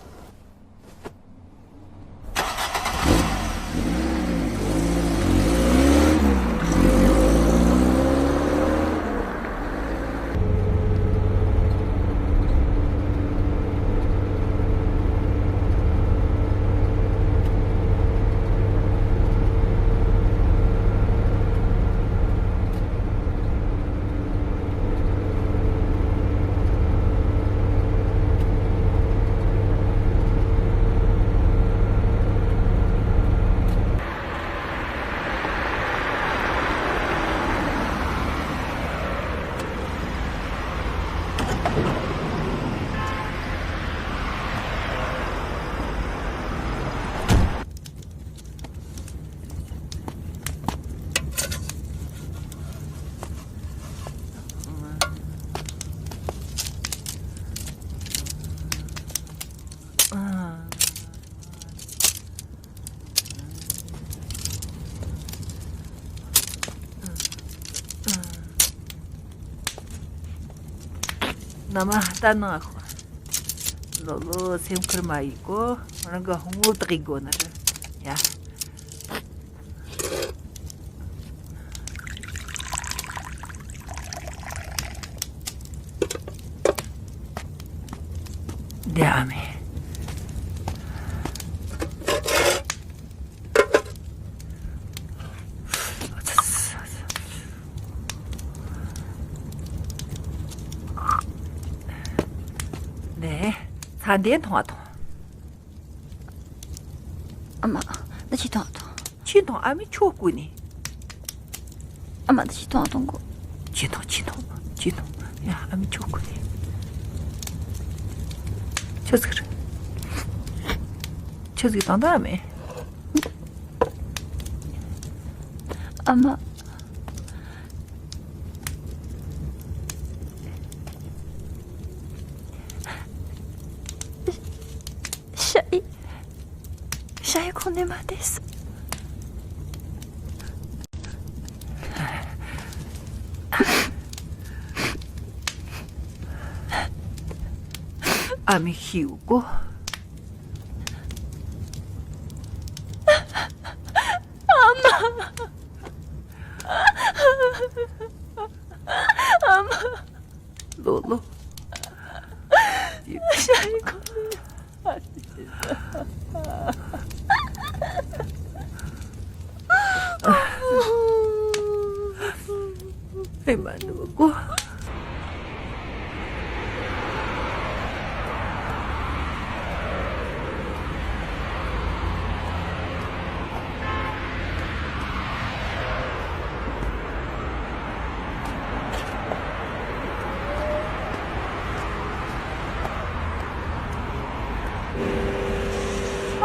ན་མ་ལྟ་ན་ཁོ། ལོ་ལོ་སེམས་ཁུར་མ་ཡིན་གོ། རང་གི་ཧོང་བོ་དག་ཡིན་གོ་ན་ར། ཡ། འདི་ཨ་མས། ནས་ཚ་འདས་མཐོང་བ་དང་། ཨ་མ། ད་ཅི་ཐོང་ཐོང་། ཅི་ཐོང་། ཨ་མའི་ཆོ་བརྐུས་ནས། ཨ་མ། ད་ཅི་ཐོང་ཐོང་གོ། ཅི་ཐོང་། ཅི་ཐོང་། ཅི་ཐོང་། ཡ། ཨ་མའི་ཆོ་བརྐུས་ནས། ཆི་ཟིག་རེད། ཆི་ཟིག་དང་ད་ཨ་མས། ཨ་མ། ཤ་ཡི། ཤ་ཡི་ཁོང་ནས་མ་བལྟས། ཨ་མའི་ཤི་གོ། ཨ་མ། ཨ་མ། ལོ་ལོ། ཤ་ཡི་ཁོ། ཨེ་མ་འདུག་གོ།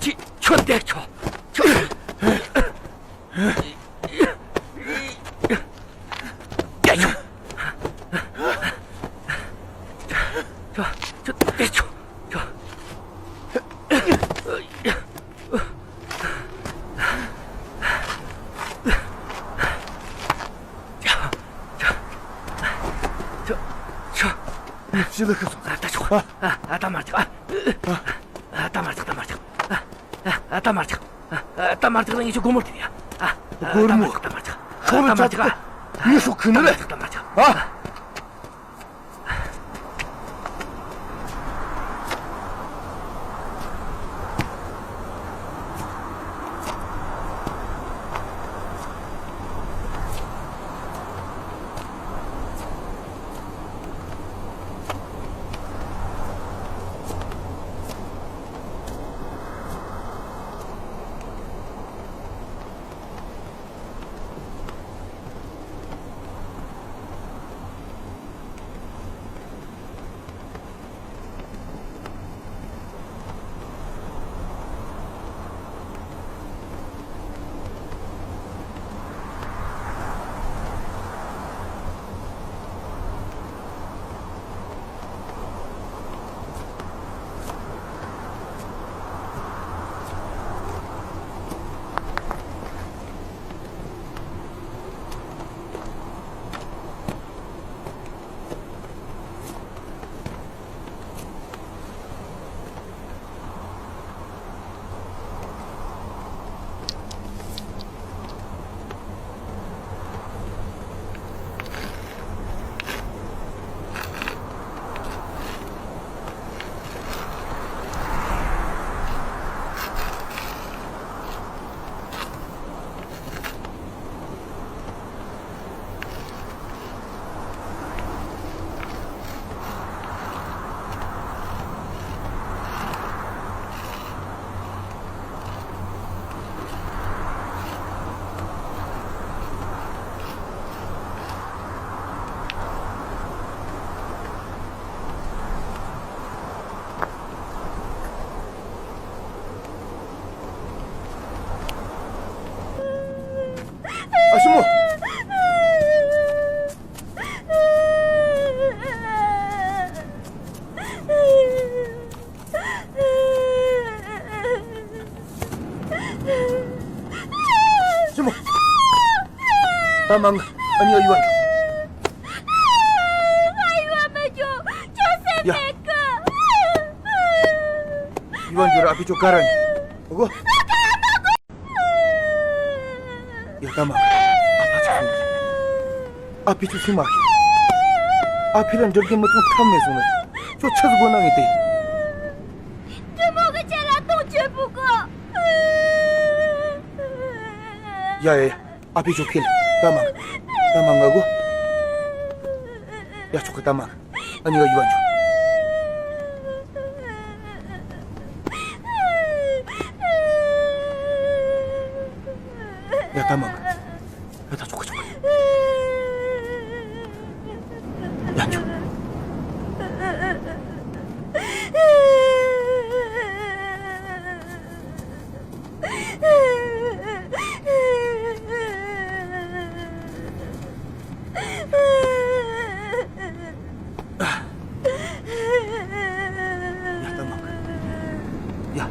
ཁྱོད། ཁྱོད་བསྡད་ཆོག་ཁྱོད། བསྡད་ཆོག་ཁྱོད། ཁྱོད་བསྡད་ཆོག་ཁྱོད། ཁྱོད། ཁྱོད། ཁྱོད། ཅི་ལ་ཁུ་སོང་། ཨ། ད་ཆོག་ཨ། ཨ། ད་མ་ཆག་ཨ། ཨ། ད་མ་ཆག་ད་མ་ཆག་ཨ། ཨ། ད་མ་ཆག་ཨ། ད་མ་ཆག་ན་ངས་ཁྱོད་སྒོར་མོ་སྟེར་ཡ། ཨ། སྒོར་མོ། ད་མ་ཆག་ད་མ་ཆག་ཁོ་རང་ད་མ་ཆག་ཨ། ངས་ཤོག་ཁུ་ནི་རེད། ད་མ་ཆག་ཨ། ཨ་ཞི་མོ། ཞི་མོ། ད་མང་ཨ་ནི་ཨ་ཡུ་ཨ། ཨ་ཡུ་ཨ་མ་ཅོ་ཅོ་སེ་ཡ། མེད་གི། ཡུལ་བ་འགྱུར། ཨ་ཕི་ཅོ་ག་ར་ཉོ་གོ། ཡ་ད་མ། ཨ་ཕ་ཅིག་སོང་། ཨ་ཕི་ཅོ་སུ་མ་ཤི། ཨ་ཕི་ལ་འདྲི་རྒྱུ་མི་ཐུང་ཐབས་མེད་སོང་ནས། ཁྱོད་ཆི་ཟིག་དགོས་ན་ངས་དེ། ཀྲི་མོ་གི་ཆེད་ལ་གཏོང་བྱེད་པུ་གོ། ཡ་ཡ་ཡ། ཨ་ཕི་ཅོ་ཁེལ། ད་མ། ད་མ་ང་གོ། ཡ་ཆོག་གི་ད་མ། ཨ་ནི་ག་ཡུ་བ་འཇུ། ཡ་ད་མ། ཡ་ད་ཆོག་གི་ཆོག་གི། ཡ་འཇུ། ཡ་ད་མ། ཡ།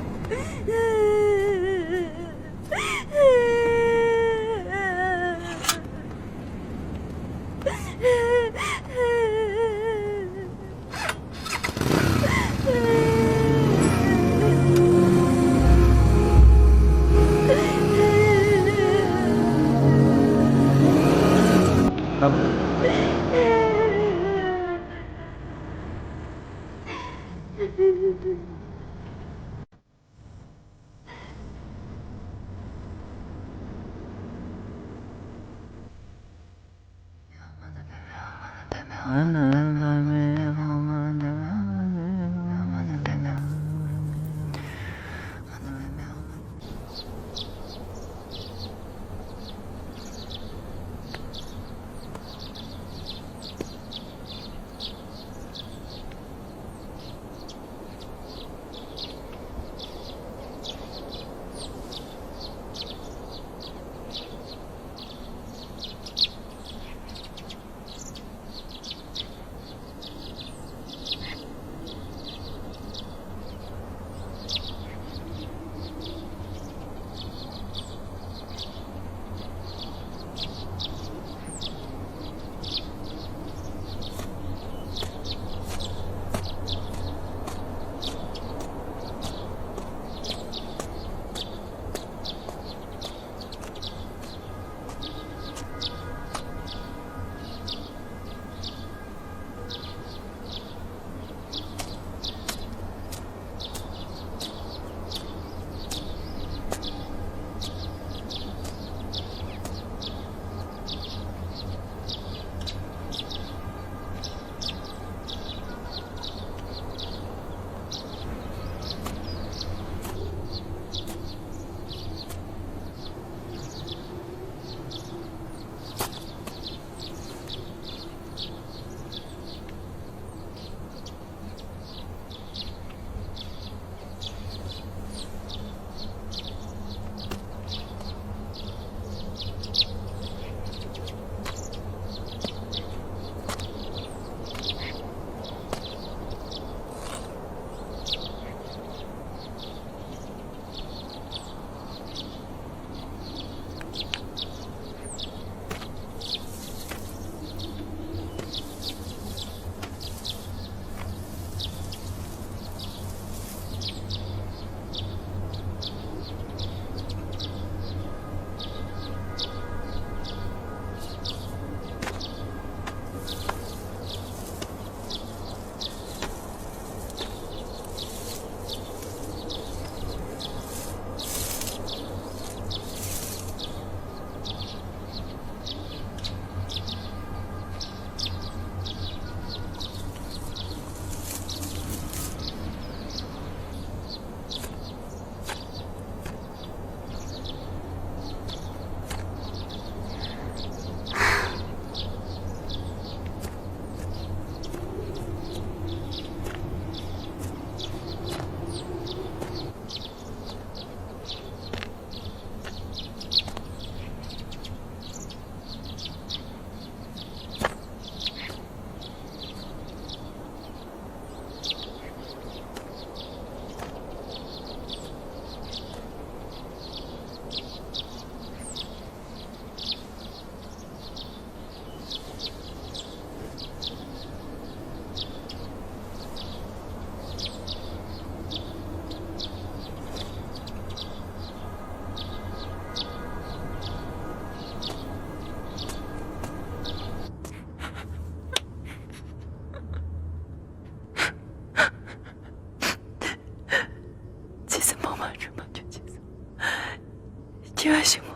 ར་ཞིག་མོ།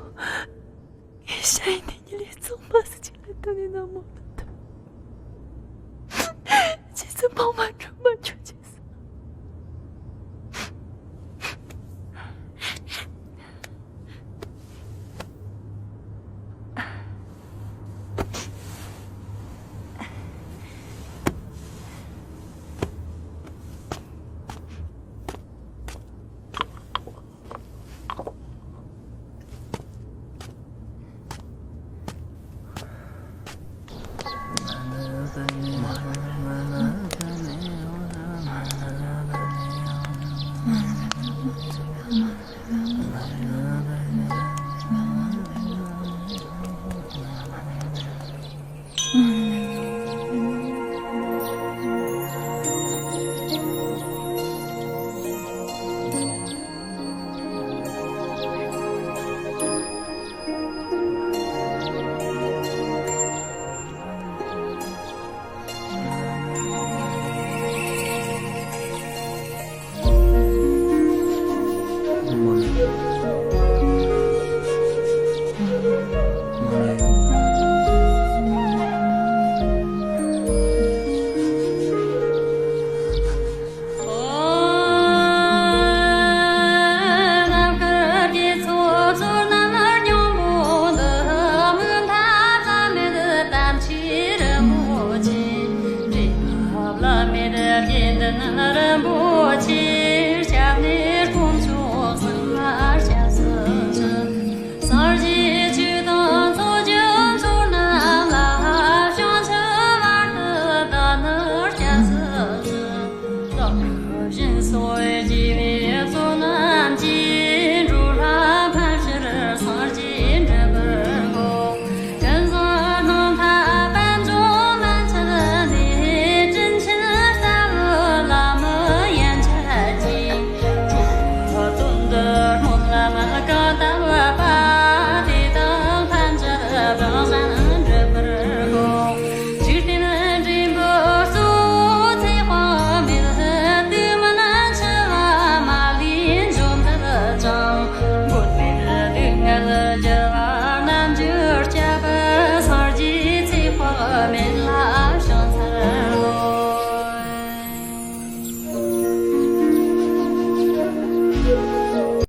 ངའི་ཤ་ཡི་ནས་ཉི་ལི་ཚང་མ་སུ་གཅིག་ལ་བཏང་ནས་ན་མོ་ལ་ཐུག་རྗེས་སུ་འཕངས་མ་འགྲོ་མ་འགྲོ་རྗེས་སུ།